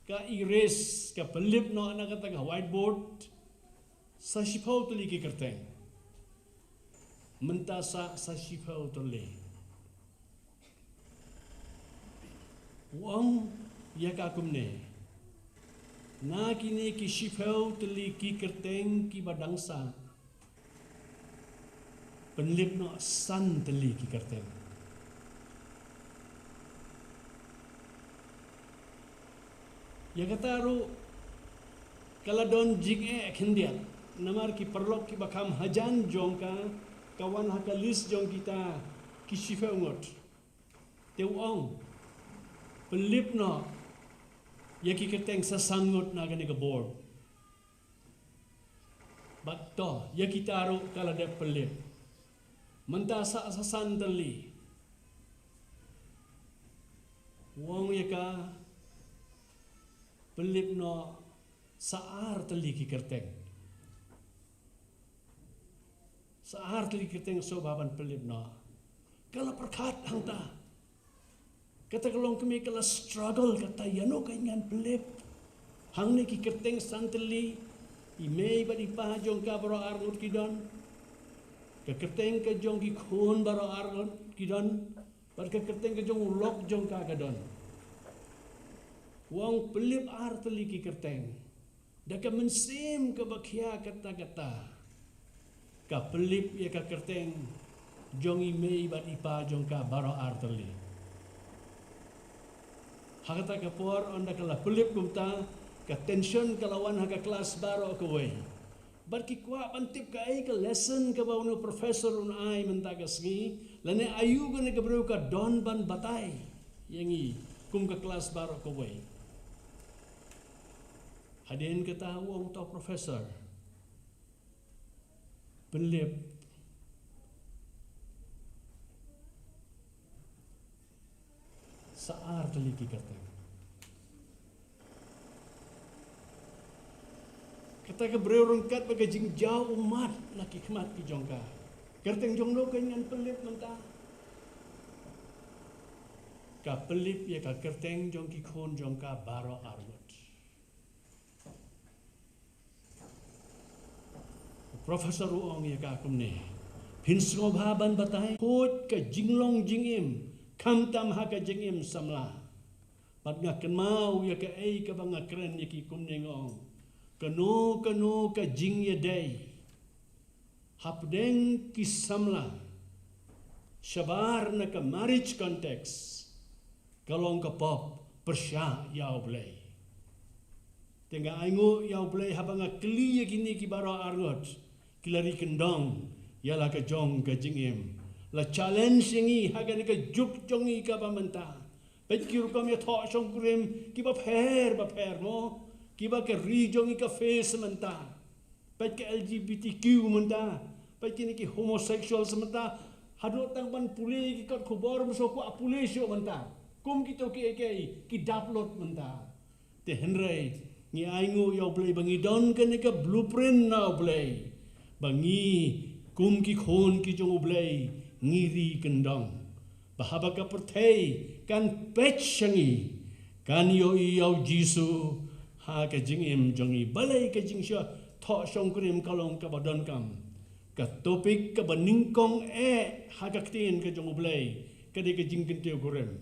Ka erase, ka pynlip noh na kata ka whiteboard sa shiphew tylli ki kyrteng. Mynta sa, sa shiphew tylli. U ong ïa ka kumne, na kine ki shiphew tylli ki kyrteng kiba dang sah, pynlip noh san tylli ki kyrteng. Ïa kata ruh ka la don jingeh khyndiat, namar ki paralok kiba kham hajan jong ka, ka wan ha ka list jong kita ki shiphew ngut. Te u ong, pynlip noh ïa ki kyrteng sa san ngut na kane ka board. Bad to, ïa kita ruh ka la dep pynlip. Mynta sa, sa san tylli. U ong ïa ka, pynlip noh sa ar tylli ki kyrteng. Sa ar tylli ki kyrteng shuh ba ban pynlip noh. Ka la pyrkhat hangta. Kata ka longkmie ka la struggle, kata ïano ka ngan pynlip. Hangne ki kyrteng san tylli, i mei bad i pa jong ka baroh arngut ki don. Ka kyrteng ka jong ki khun baroh arngut ki don. Bad ka kyrteng ka jong u lok jong ka ka don. U ong pynlip ar tylli ki kyrteng. Da ka mynsiem kaba khia katta katta, ka pynlip ïa ka kyrteng jong i mei bad i pa jong ka baroh ar tylli. Ha kata ka por ynda ka la pynlip kumta, ka tension ka la wan ha ka klas baroh kawei. Bad ki kwah ban tip kaei ka lesson kaba une u professor un ai mynta ka sngi, lane aïu kane ka briew ka don ban batai ïa ngi kum ka klas baroh kawei. Hadien kata u ong, to professor, pynlip sa ar tylli ki kyrteng. Kata ka briew ryngkat bad ka jingjaw ummat na ki khmat ki jong ka. Kyrteng jong no ka ngan pynlip mynta? Ka pynlip ïa ka kyrteng jong ki khun jong ka baroh arngut. Professor u ong ïa ka kumne, phin sngewbha ban batai, khuid ka jinglong jingim khamtam ha ka jingim samla. Bad nga kynmaw ïa kaei kaba nga kren ïa ki kumne, nga ong, kano kano ka jingïadei hapdeng ki samla shabar na ka marriage context ka long ka pop pyrshah ïa U Blei. Te nga ainguh ïa U Blei haba nga kylli ïa kine ki baroh arngut, ki la ri kyndong ïa la ka jong ka jingim. La challenge ïa ngi ha kane ka juk jong ngi kaba mynta. Peit ki rukom ïathoh shongkurim kiba pher ba pher mo, kiba ka ri jong ngi ka face mynta. Peit ka L G B T Q mynta, peit kine ki homosexuals mynta. Haduh tang ban pule ki kot khubor mynsaw kwah pule shuh mynta. Kum kito kiei kiei ki dap lut mynta. Te hynrei ngi ainguh ïa U Blei ba ngi don kane ka blueprint na U Blei, ba ngi kum ki khun ki jong U Blei ngi ri kyndong. Ba haba ka pyrthei kan peit sha ngi, kan ïohi ïa U Jisu ha ka jingim jong ngi. Balei ka jingshah thoh shongkurim ka long kaba donkam? Ka topic kaba nyngkong eh ha ka ktien ka jong U Blei ka dei ka jingkyntiew kurim.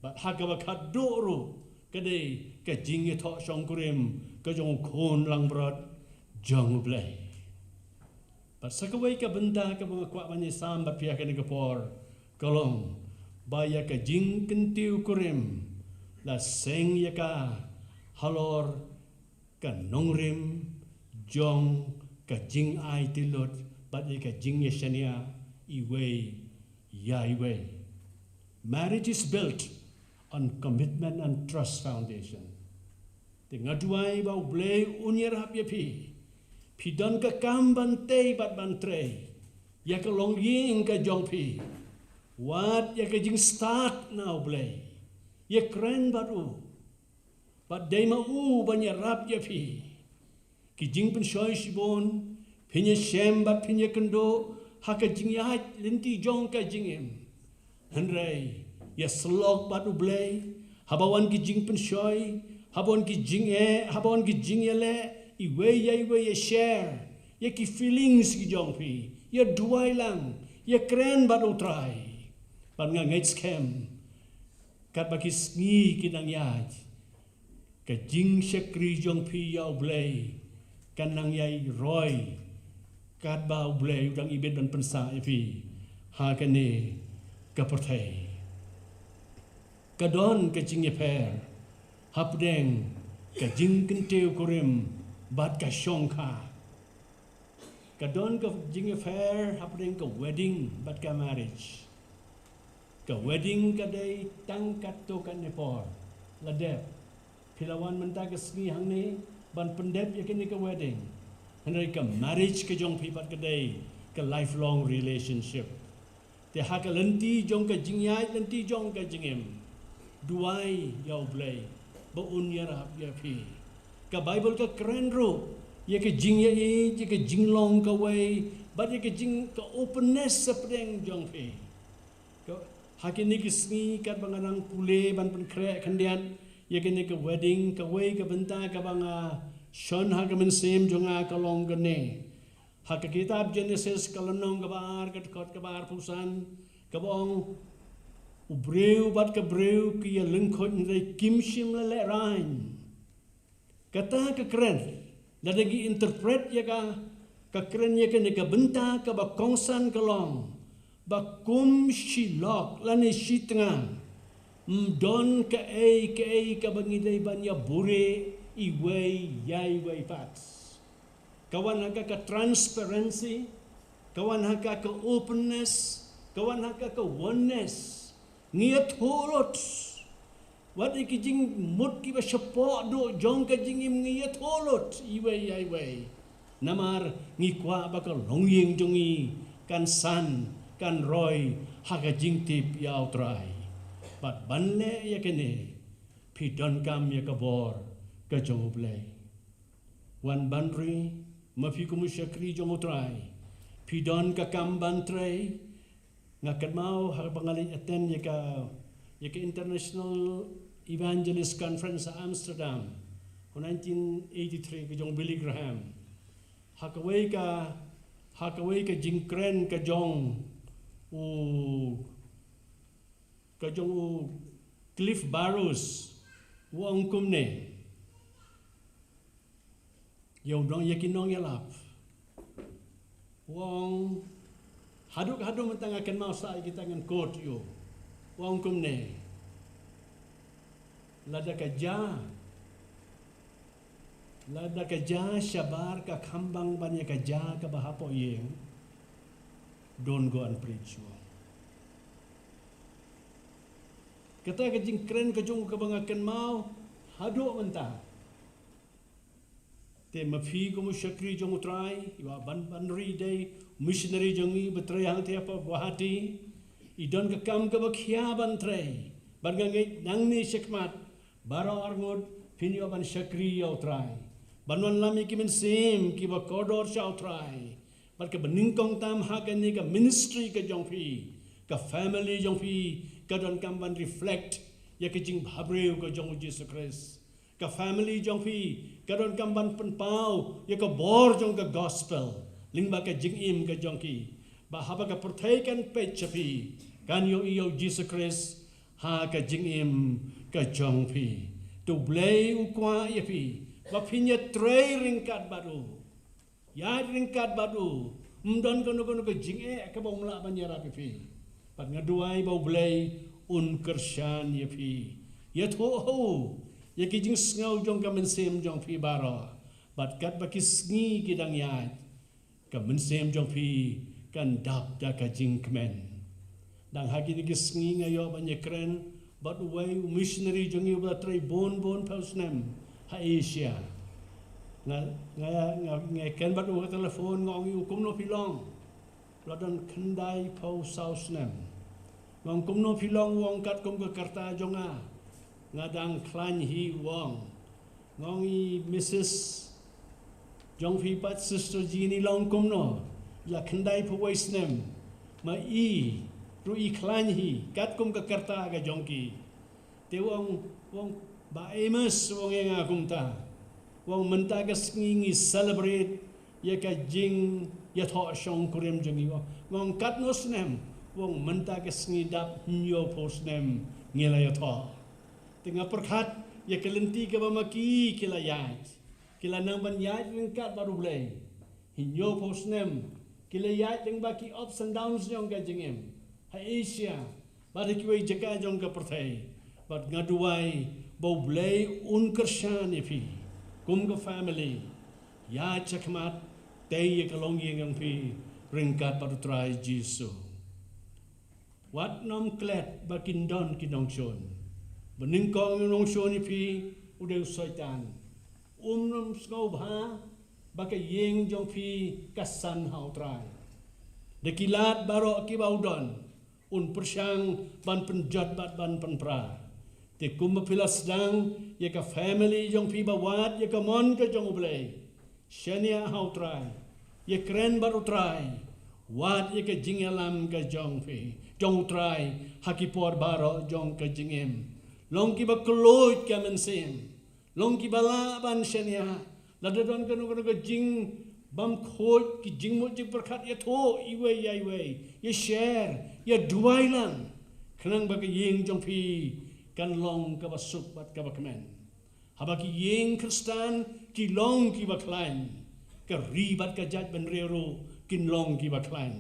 Bad ha kaba khatduh ruh Ka dei ka jingïathoh shongkurim ka jong u khun langbrot jong U Blei. Bad sa kawei ka bynta kaba nga kwah ban ïasam bad phi ha kane ka por ka long ba ïa ka jingkyntiew kurim la seng ïa ka halor ka nongrim jong ka jingaiti lut bad ïa ka jingïashaniah iwei ïa iwei. Marriage is built on commitment and trust foundation. Te nga duwai ba U Blei un ïarap ïa phi. Phi don ka kam ban tei bad ban trei ïa ka longïing ka jong phi. Wad ïa ka jingstad na U Blei. Ïakren bad u. Bad dei ma u ban ïarap ïa phi. Ki jingpynshoi shibun phin ïashem bad phin ïakynduh ha ka jingïaid lynti jong ka jingim. Hynrei ïasyllok bad U Blei haba wan ki jingpynshoi, haba wan ki jingeh, haba wan ki jingïaleh, iwei ïa iwei ïa share ïa ki feelings ki jong phi, ïa duwai lang, ïa kren bad U Trai. Bad nga ngeit skhem katba ki sngi ki nang ïaid, ka jingshakri jong phi ïa U Blei kan nang ïai roi katba U Blei u dang ibit ban pynsah ïa phi ha kane ka pyrthei. Ka don ka jingïapher hapdeng ka jingkyntiew kurim bad ka shongkha. Ka don ka jingïapher hapdeng ka wedding bad ka marriage. Ka wedding ka dei tang katto katne por la dep. Phi la wan mynta ka sngi hangne ban pyndep ïa kane ka wedding. Hynrei ka marriage ka jong phi pat ka dei ka lifelong relationship. Te ha ka lynti jong ka jingïaid lynti jong ka jingim, duwai ïa U Blei ba un ïarap ïa phi. Ka Baibl ka kren ruh ïa ka jingïaid, ïa ka jinglong kawei bad ïa ka jing ka openness hapdeng jong phi. Ka, ha kine ki sngi katba nga nang pule ban pynkhreh khyndiat ïa kane ka wedding, kawei ka bynta kaba nga shon ha ka mynsiem jong nga ka long kane. Ha ka kitab Genesis ka lynnong kaba ar, ka dkhot kaba arphew san, kaba ong, u briew bad ka briew ki ïalyngkhuid hynrei kim shym la lehraiñ. Kata ka kren, lada ngi interpret ïa ka, ka kren ïa kane ka bynta kaba kongsan ka long ba kum shi lok lane shi tnga, ym don kaei kaei kaba ngi dei ban ïa buhrieh iwei ïa iwei pat. Ka wan ha ka, ka transparency, ka wan ha ka, ka openness, ka wan ha ka, ka oneness. Ngi ïathuh lut. Wat ïa ki jingmut kiba shapoh duh jong ka jingim ngi ïathuh lut iwei ïa iwei. Namar ngi kwah ba ka longïing jong ngi kan san, kan roi ha ka jingtip ïa U Trai. Bad ban leh ïa kane, phi donkam ïa ka bor ka jong U Blei. Wan ban ri, ma phi kum u shakri jong U Trai, phi don ka kam ban trei. Nga kynmaw haba nga leit attend ïa ka, ïa ka International Evangelist Conference ha Amsterdam ha nineteen eighty-three ka jong Billy Graham. Ha kawei ka, ha kawei ka jingkren ka jong u, ka jong u Cliff Barrows, u ong kumne. Ïa u nong, ïa ki nongïalap. U ong, haduh, haduh mynta nga kynmaw sa ïa kita ngan quote ïa u. U ong kumne. Lada ka ja, lada ka ja shabar ka khambang ban ïa ka ja kaba hapoh ïing, don't go and preach, u ong. Kata ka jingkren ka jong u kaba nga kynmaw haduh mynta. Te ma phi kum u shakri jong U Trai, i Bah Ban Ban Ri dei u missionary jong ngi ba trei hangtei hapoh Guwahati. I don ka kam kaba khia ban trei. Bad nga ngeit nangne shakhmat baroh arngut phin ïoh ban shakri ïa U Trai, ban wanlam ïa ki mynsiem kiba kordor sha U Trai. Bad kaba nyngkong tam ha kane ka ministry ka jong phi, ka family jong phi ka donkam ban reflect ïa ka jingbhabriew ka jong U Jisu Khrist. Ka family jong phi ka donkam ban pynpaw ïa ka bor jong ka gospel lyngba ka jingim ka jong ki, ba haba ka pyrthei kan peit sha phi, kan ïohi ïa U Jisu Khrist ha ka jingim ka jong phi. U Blei u kwah ïa phi ba phin ïatrei ryngkat bad u. Ïaid ryngkat bad u. Ym don kano kano ka jingeh kaba um lah ban ïarap ïa phi. Bad nga duwai ba U Blei un kyrshan ïa phi. Ïathuh ha u ïa ki jingsngew jong ka mynsiem jong phi baroh. Bad katba ki sngi ki dang ïaid, ka mynsiem jong phi kan dap da ka jingkmen. Dang ha kine ki sngi nga ïoh ban ïakren bad uwei u missionary jong ngi uba la trei bun bun phew snem ha Asia. Nga, nga, nga, nga kren bad u ha telefon, nga ong ïa u, kumno phi long? La don khyndai phew saw snem. Nga ong kumno phi long? U ong katkum ka rta jong nga, nga dang khlaiñ hi, u ong. Nga ong ïa i Missus jong phi pat, Sister Jean, i long kumno? La khyndai phew wei snem. Ma i ruh i khlaiñ hi katkum ka rta ka jong ki. Te u ong, u ong, Bah Amos, u ong ïa nga kumta. U ong mynta ka sngi ngi celebrate ïa ka jingïathoh shongkurim jong ngi. Nga ong katno snem? U ong mynta ka sngi dap hynñiew phew snem ngi la ïathoh. Te nga pyrkhat ïa ka lynti kaba ma ki ki la ïaid. Ki la nang ban ïaid ryngkat bad U Blei hynñiew phew snem. Ki la ïaid lyngba ki ups and downs jong ka jingim ha Asia bad ha kiwei jaka jong ka pyrthei. Bad nga duwai ba U Blei un kyrshan ïa phi kum ka family. Ïaid shakhmat, tei ïa ka longïing jong phi ryngkat bad U Trai Jisu. Wat nym klet ba kin don ki nongshun. Ba nyngkong u nongshun ïa phi u dei u Soitan. Um nym sngewbha ba ka ïing jong phi ka san ha U Trai. Da ki lad baroh kiba u don, un pyrshang ban pynjot bad ban pynpra. Te kumba phi la sdang ïa ka family jong phi ba wad ïa ka mon ka jong U Blei, shaniah ha U Trai, ïakren bad U Trai, wad ïa ka jingïalam ka jong phi, jong U Trai, ha ki por baroh jong ka jingim. Long kiba kylluid ka mynsiem, long kiba lah ban shaniah. Lada don kano kano ka jingbymkhuid, ki jingmut jingpyrkhat, ïathuh iwei ïa iwei, ïa share, ïa duwai lang, khnang ba ka ïing jong phi kan long kaba suk bad kaba kmen. Haba ki ïing Khristan ki long kiba khlaiñ, ka ri bad ka jaitbynriew ruh kin long kiba khlaiñ.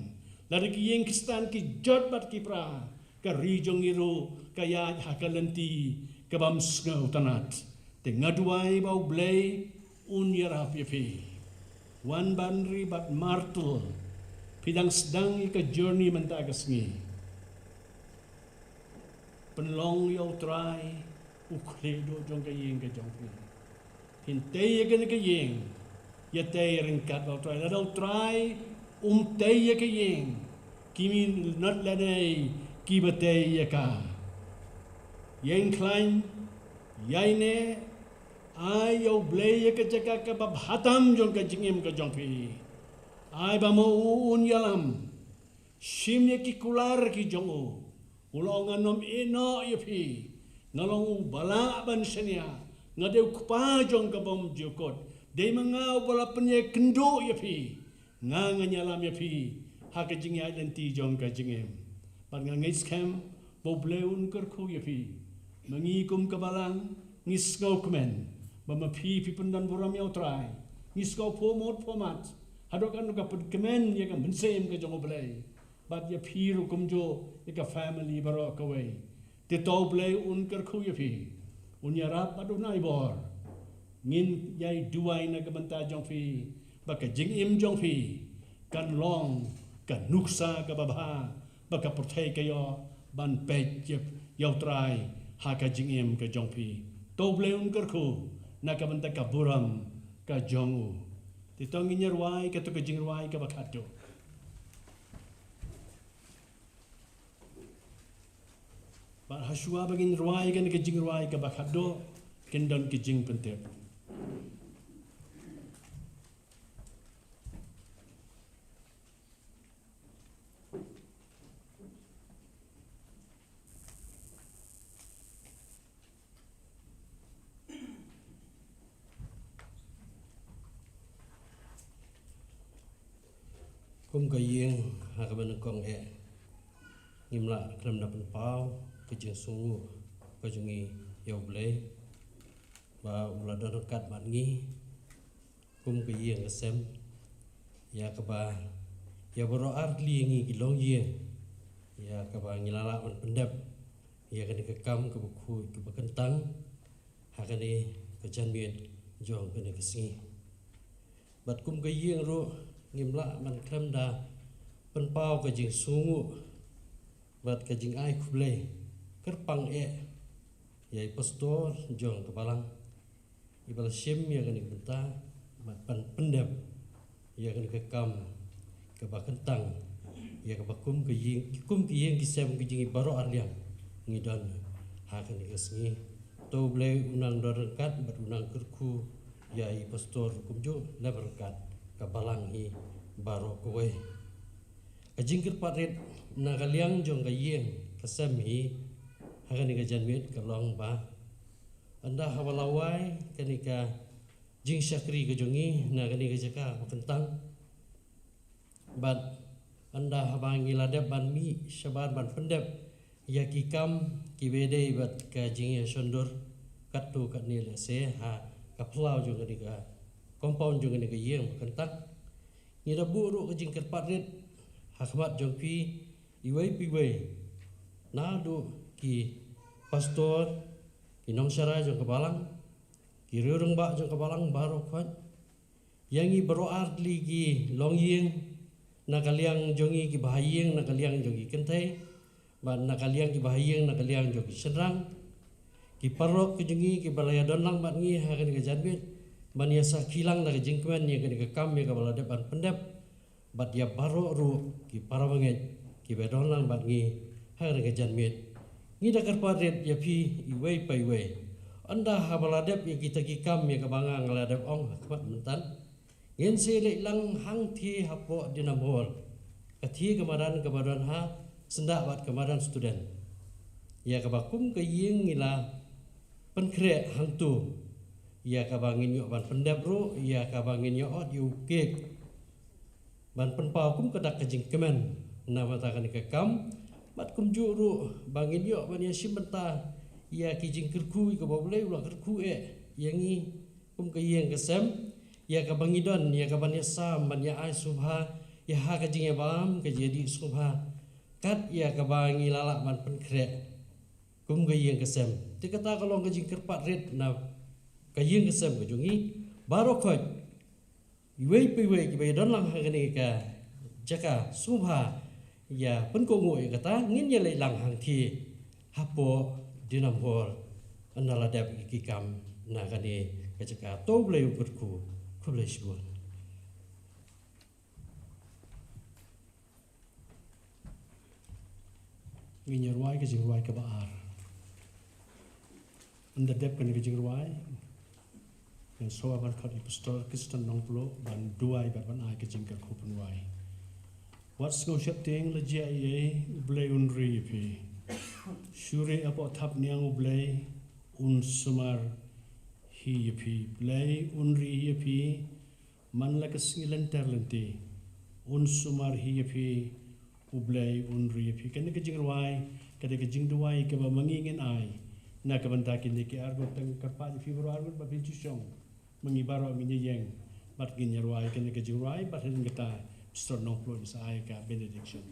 Lada ki ïing Khristan ki jot bad ki pra, ka ri jong ngi ruh ka ïaid ha ka lynti ka bym sngewtynnat. Te nga duwai ba U Blei un ïarap ïa phi. Wan ban ri bad martel. Phi dang sdang ïa ka journey mynta ka sngi. Pynlong ïa U Trai u khlieh jong ka ïing ka jong phi. Phin tei ïa kane ka ïing, ïa tei ryngkat bad U Trai. Lada U Trai um tei ïa ka ïing, ki mynta lane kiba tei ïa ka. Ïeng khlaiñ, ïaineh, ai ïa U Blei ïa ka jaka kaba bha tam jong ka jingim ka jong phi. Ai ba ma u un ïalam. Shim ïa ki kular ki jong u. U la ong, ngan ym ïehnoh ïa phi. Nga long uba lah ban shaniah. Nga dei u kpa jong ka bymjukut. Dei ma nga uba la pynïakynduh ïa phi. Nga ngan ïalam ïa phi ha ka jingïaid lynti jong ka jingim. Bad nga ngeit skhem ba U Blei un kyrkhu ïa phi. Ma ngi kum ka balang ngi sngewkmen ba ma phi phi pyndon burom ïa U Trai. Ngi sngewphuh mut phuh mat haduh katno ka pynkmen ïa ka mynsiem ka jong U Blei. Bad ïa phi ruh kumjuh, ïa ka family baroh kawei. Te to U Blei un kyrkhu ïa phi. Un ïarap bad un ai bor. Ngin ïai duwai na ka bynta jong phi, ba ka jingim jong phi kan long ka nuksa kaba bha ba ka pyrthei ka ïoh ban peit ïa, ïa U Trai ha ka jingim ka jong phi. To U Blei un kyrkhu na ka bynta ka burom ka jong u. Te to ngin ïa rwai kato ka jingrwai kaba khatduh. Bad hashwa ba ngin rwai kane ka jingrwai kaba khatduh, kin don ki jingpyntip. Kum ka ïing ha kaba nyngkong eh, ngim lah khlem da pynpaw ka jingsngewnguh ka jong ngi ïa U Blei. ba u la don ryngkat bad ngi kum ka ïing ka sem, ïa kaba ïa baroh ar tylli ngi ki longïing, ïa kaba ngi la lah ban pyndep ïa kane ka kam kaba khuid kaba kyntang ha kane ka janmiet jong kane ka sngi. Bad kum ka ïing ruh ngim lah ban khlem da pynpaw ka jingsngewnguh bad ka jingai khublei kyrpang eh ïa i pastor jong ka balang, iba la shim ïa kane ka bynta bad ban pyndep ïa kane ka kam kaba kyntang, ïa kaba kum ka ïing, kum ka ïing ki sem ka jong ngi baroh arliang ngi don ha kane ka sngi. To U Blei un nang don ryngkat bad un nang kyrkhu ïa i pastor kumjuh lem ryngkat ka balang hi baroh kawei. Ka jingkyrpad rit na ka liang jong ka ïing ka sem hi ha kane ka janmiet ka long ba ynda haba la wai kane ka jingshakri ka jong ngi na kane ka jaka ba kyntang, bad ynda haba ngi la dep ban mih shabar ban pyndep ïa ki kam kiba ïadei bad ka jingïashondur katto katne lehse ha ka phyllaw jong kane ka compound jong kane ka ïing ba kyntang, ngi da buh ruh ka jingkyrpad rit ha khmat jong phi iwei pa iwei, naduh ki pastor, ki nongsharai jong ka balang, ki riew rangbah jong ka balang baroh khoit, ïa ngi baroh ar tylli ki longïing, na ka liang jong ngi kiba ha ïing, na ka liang jong ki kynthei, bad na ka liang kiba ha ïing, na ka liang jong ki shynrang, ki paralok ki jong ngi kiba la ïadon lang bad ngi ha kane ka janmiet ban ïa sakhi lang da ka jingkmen ïa kane ka kam ïa kaba la dep ban pyndep, bad ïa baroh ruh ki para bangeit kiba don lang bad ngi ha kane ka janmiet. Ngi da kyrpad rit ïa phi iwei pa iwei, ynda haba la dep ïa kita ki kam ïa kaba nga nga la dep ong ha khmat mynta, ngin sa leit lang hangthie hapoh Dinam Hall, ka thie ka madan kaba don ha syndah bad ka madan student, ïa kaba kum ka ïing ngi la pynkhreh hangto, ïa kaba ngin ïoh ban pyndep ruh, ïa kaba ngin ïoh ot ïa u cake ban pynpaw kum ka dak ka jingkmen na bynta kane ka kam, bad kumjuh ruh ba ngin ïoh ban ïashim bynta ïa ki jingkyrkhu ïa kaba U Blei u la kyrkhu eh ïa ngi kum ka ïing ka sem, ïa kaba ngi don ïa kaban ïasam ban ïa ai sngewbha ïa ha ka jingïabam ka jingïadih sngewbha, kat ïa kaba ngi la lah ban pynkhreh kum ka ïing ka sem. Te kata ka long ka jingkyrpad rit na ka ïing ka sem ka jong ngi baroh khoit, iwei pa iwei kiba ïadon lang ha kane ka jaka sngewbha ïa pynkohnguh ïa kata, ngin ïa leit lang hangthie hapoh Dinam Hall ynda la dep ïa ki kam na kane ka jaka. To U Blei un kyrkhu. Khublei shibun. Ngin ïa rwai ka jingrwai kaba ar. Ynda dep kane ka jingrwai, ngan sngewbha ban khot ïa i Pastor Kristan Nongpluh ban duwai bad ban ai ka jingkyrkhu pynrwai. Wat sngew sheptieng, la jia ei ei, U Blei un ri ïa phi. Shu rieh hapoh thapniang, U Blei un sumar hi ïa phi. Blei un ri ïa phi man la ka sngi lynter lynti. Un sumar hi ïa phi, U Blei un ri ïa phi. Kane ka jingrwai ka dei ka jingduwai kaba ma ngi ngin ai na ka bynta kine ki arngut. Tang kyrpad ïa phi baroh arngut ba phin shu shong, ma ngi baroh ngin ïa ïeng bad ngin ïa rwai kane ka jingrwai. Bad hadien kata, Pastor Nongpluh un sa ai ka benediction.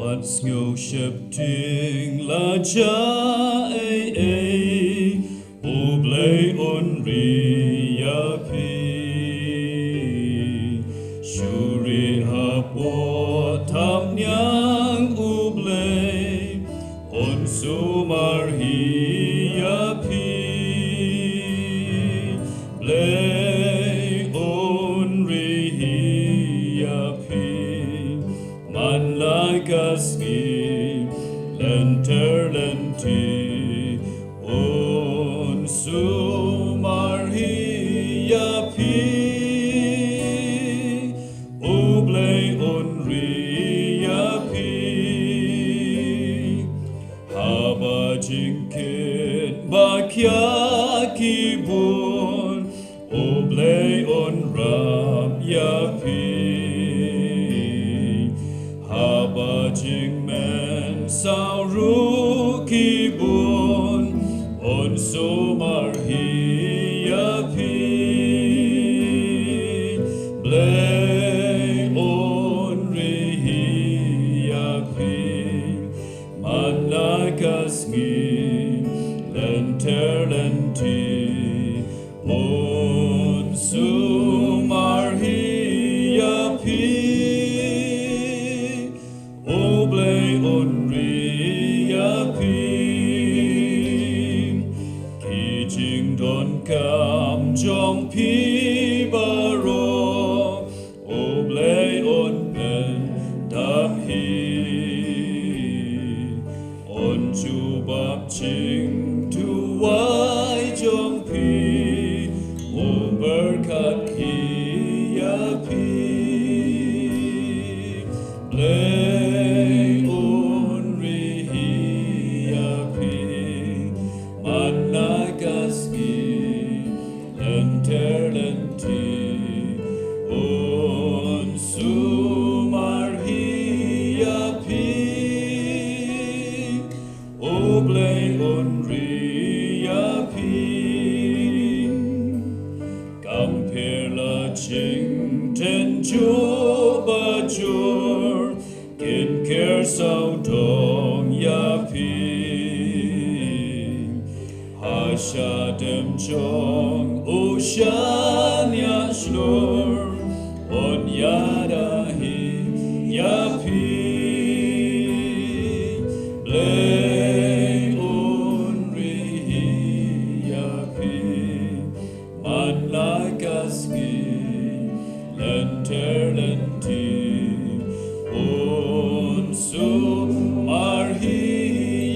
Wat sngew sheptieng, la jia ei ei, U Blei un ri ïa phi. Shu rieh hapoh thapniang, U Blei un sumar hi ïa phi. Blei un ri hi ïa phi man la ka sngi lynter lynti. Un sumar Jingkit ba khia ki bun, U Blei un rap ïa phi. Haba jingmynsaw ruh ki bun, un sumar hi ïa phi. Blei un ri hi ïa phi. Man la ka sngi lynter lynti, un sumar hi ïa phi. U Blei un ri ïa phi. Ki jingdonkam jong phi baroh, U Blei un pyndap hi. Un jubab jingduwai jong phi, u pyrkhat hi ïa phi. Blei un ri hi ïa phi. Man la ka sngi lynter lynti, un sumar hi ïa phi. U Blei un ri ïa phi. Kam pher la jingtynjuh ba jur, kin ker sawdong ïa phi. Ha shadem jong u shaniah shlur, un ïada hi ïa phi. Blei un ri hi ïa phi. Man la ka sngi lynter lynti, un sumar hi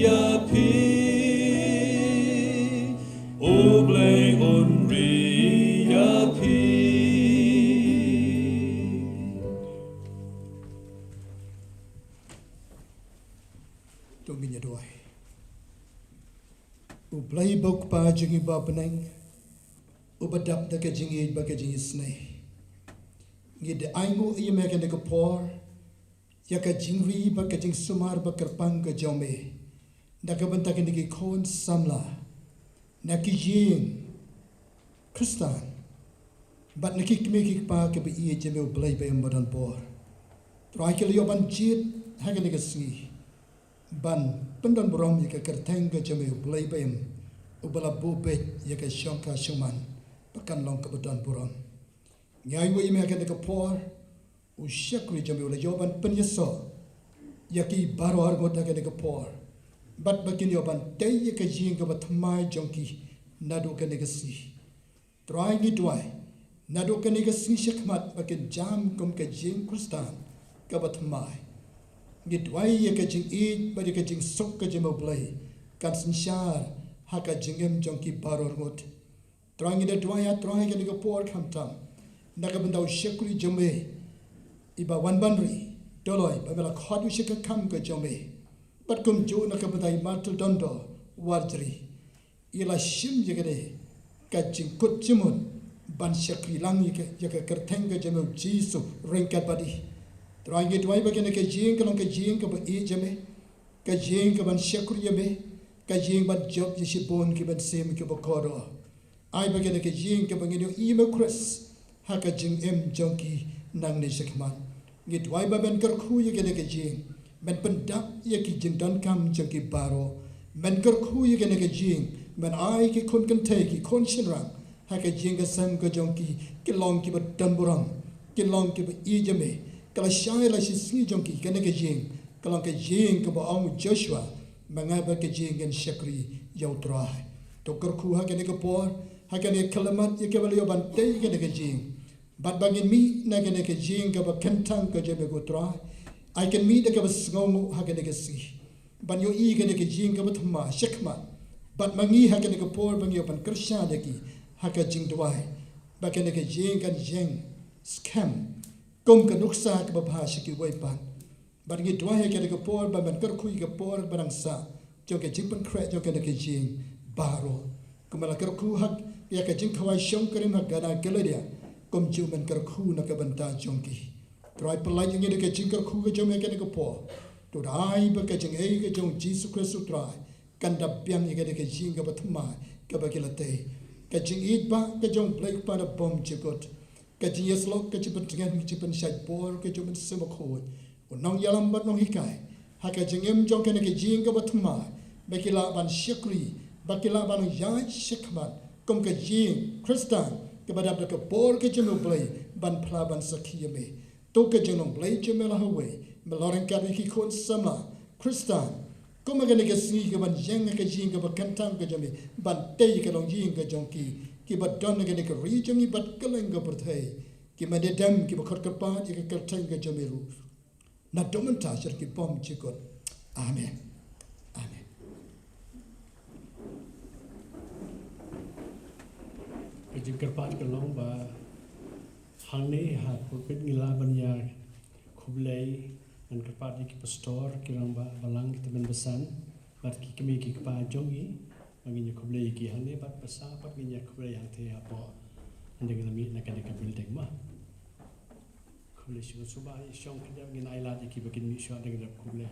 ïa phi. U Blei un ri ïa phi. To ngin ïa duwai. U Blei ba u Kpa jong ngi ba ha bneng, uba dap da ka jingïeit bad ka jingisynei, ngi da ainguh ïa me ha kane ka por ïa ka jingri bad ka jingsumar ba kyrpang ka jong me na ka bynta kine ki khun samla na ki ïing Khristan bad na ki kmie ki kpa kiba ïeit jong me, U Blei ba im ba don bor. Trai, ki la ïoh ban jied ha kane ka sngi ban pyndon burom ïa ka kyrteng ka jong me, U Blei ba im, uba la buh beit ïa ka shongkha shongman ba kan long kaba don burom. Ngi ainguh ïa me ha kane ka por, u shakri jong me u la ïoh ban pynïasoh ïa ki baroh arngut ha kane ka por, bad ba kin ïoh ban tei ïa ka ïing kaba thymmai jong ki naduh kane ka sngi. Trai, ngi duwai naduh kane ka sngi shakhmat ba kin jam kum ka ïing Khristan kaba thymmai. Ngi duwai ïa ka jingïeit bad ïa ka jingsuk ka jong me, U Blei, kan synshar ha ka jingim jong ki baroh arngut. Trai, ngi da duwai, A Trai, ha kane ka por khamtam na ka bynta u shakri jong me, i Bah Wanbanri Doloi, ba me la khot u sha ka kam ka jong me, bad kumjuh na ka bynta i Martel Dondor Warjri, i la shim ïa kane ka jingkut jingmut ban shakri lang ïa ka, ïa ka kyrteng ka jong me, U Jisu ryngkat bad i. Trai, ngi duwai ba kane ka ïing kan long ka ïing kaba ïeit jong me, ka ïing kaban shakri ïa me, ka ïing ban jop ïa shibun ki mynsiem kiba kordor. Ai ba kane ka ïing kaba ngin ïohi ïa me, U Khrist, ha ka jingim jong ki nangne shakhmat. Ngi duwai ba men kyrkhu ïa kane ka ïing, men pyndap ïa ki jingdonkam jong ki baroh. Men kyrkhu ïa kane ka ïing, men ai ki khun kynthei, ki khun shynrang ha ka ïing ka sem ka jong ki, ki long kiba don burom, ki long kiba ïeit ïa me. Ka lashai lashisngi jong ki, kane ka ïing ka long ka ïing kaba ong u Joshua, ma nga bad ka ïing ngin shakri ïa U Trai. To kyrkhu ha kane ka por, ha kane ka khyllipmat ïa kaba la ïoh ban tei ïa kane ka ïing, bad ba ngin mih na kane ka ïing kaba kyntang ka jong me, ko Trai. Ai kin mih da kaba sngewnguh ha kane ka sngi ban ïohi ïa kane ka ïing kaba thymmai shakhmat, bad ma ngi ha kane ka por ba ngi ïoh ban kyrshan ïa ki ha ka jingduwai, ba kane ka ïing kan ïeng skhem kum ka nuksa kaba bha sha kiwei pat. Bad ngi duwai ha kane ka por ba men kyrkhu ïa ka por ba dang sah, jong ka jingpynkhreh jong kane ka ïing baroh. Kumba la kyrkhu ha ïa ka jingkhawai shongkurim ha Kana Galilea, kumjuh men kyrkhu na ka bynta jong ki. Trai, pynlait ïa ngi da ka jingkyrkhu ka jong me ha kane ka por. To da ai ba ka jingaiei ka jong Jisu Khrist U Trai kan da biang ïa kane ka ïing kaba thymmai kaba ki la tei. Ka jingïeit ba ka jong U Blei Kpa nabym jukut, ka jingïasyllok, ka jingpyntngen, ka jingpynshait bor ka jong U Mynsiem Bakhuid, u nongïalam bad nonghikai ha ka jingim jong kane ka ïing kaba thymmai, ba ki lah ban shakri, ba ki lah ban ïaid shakhmat kum ka ïing Khristan kaba dap da ka bor ka jong U Blei ban phla ban sakhi ïa me. To ka jinglong Blei jong me la hawei, me la ryngkat ïa ki khun samla Khristan kum ha kane ka sngi, ka ban ïeng ha ka ïing kaba kyntang ka jong me ban tei ïa ka longïing ka jong ki, kiba don ha kane ka ri jong ngi bad kylleng ka pyrthei, ki mane dem kiba khot kyrpad ïa ka kyrteng ka jong me ruh. Naduh mynta sha ki bymjukut. Amen. Amen. Ka jingkyrpad ka long ba hangne ha pulpit ngi lah ban ïa khublei, ngan kyrpad ïa ki pastor, ki rangbah balang, ki tymmen basan, bad ki kmie ki kpa jong ngi, ba ngin ïa khublei ïa ki hangne, bad basa pat ngin ïa khublei hangtei hapoh, hynda ngi la mih na kane ka building, ma. Khublei shibun. Sngewbha ïa shong khyndiat, ngin ailad ïa ki ba kin mih shuwa, hynda ngi la khublei.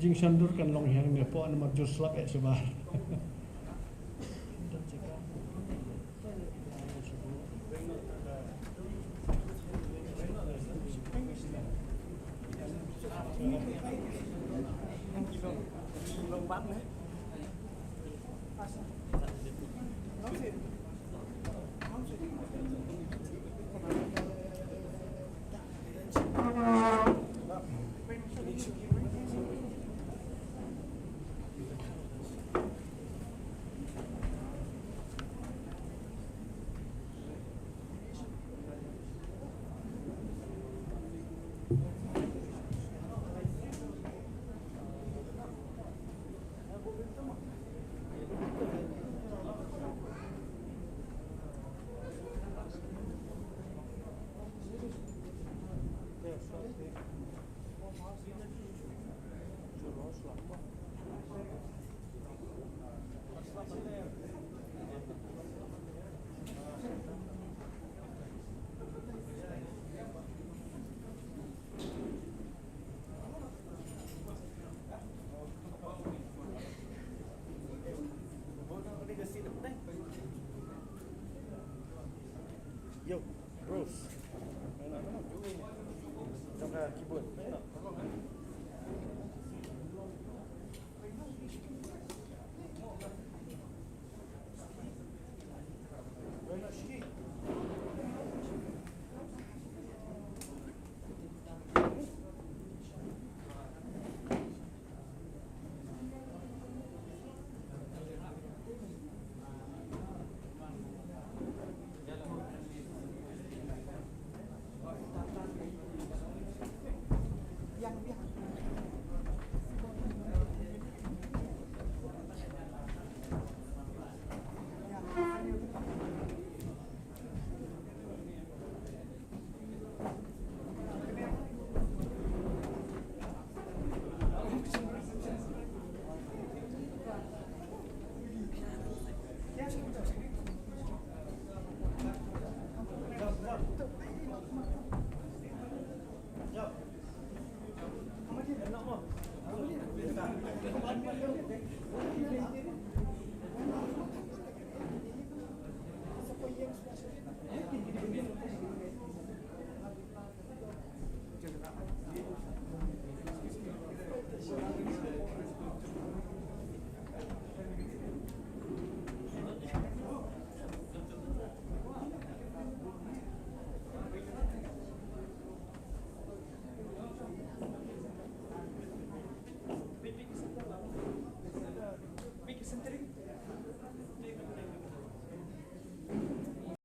Jingshandur kan long hangne hapoh namar jur slap eh shabar.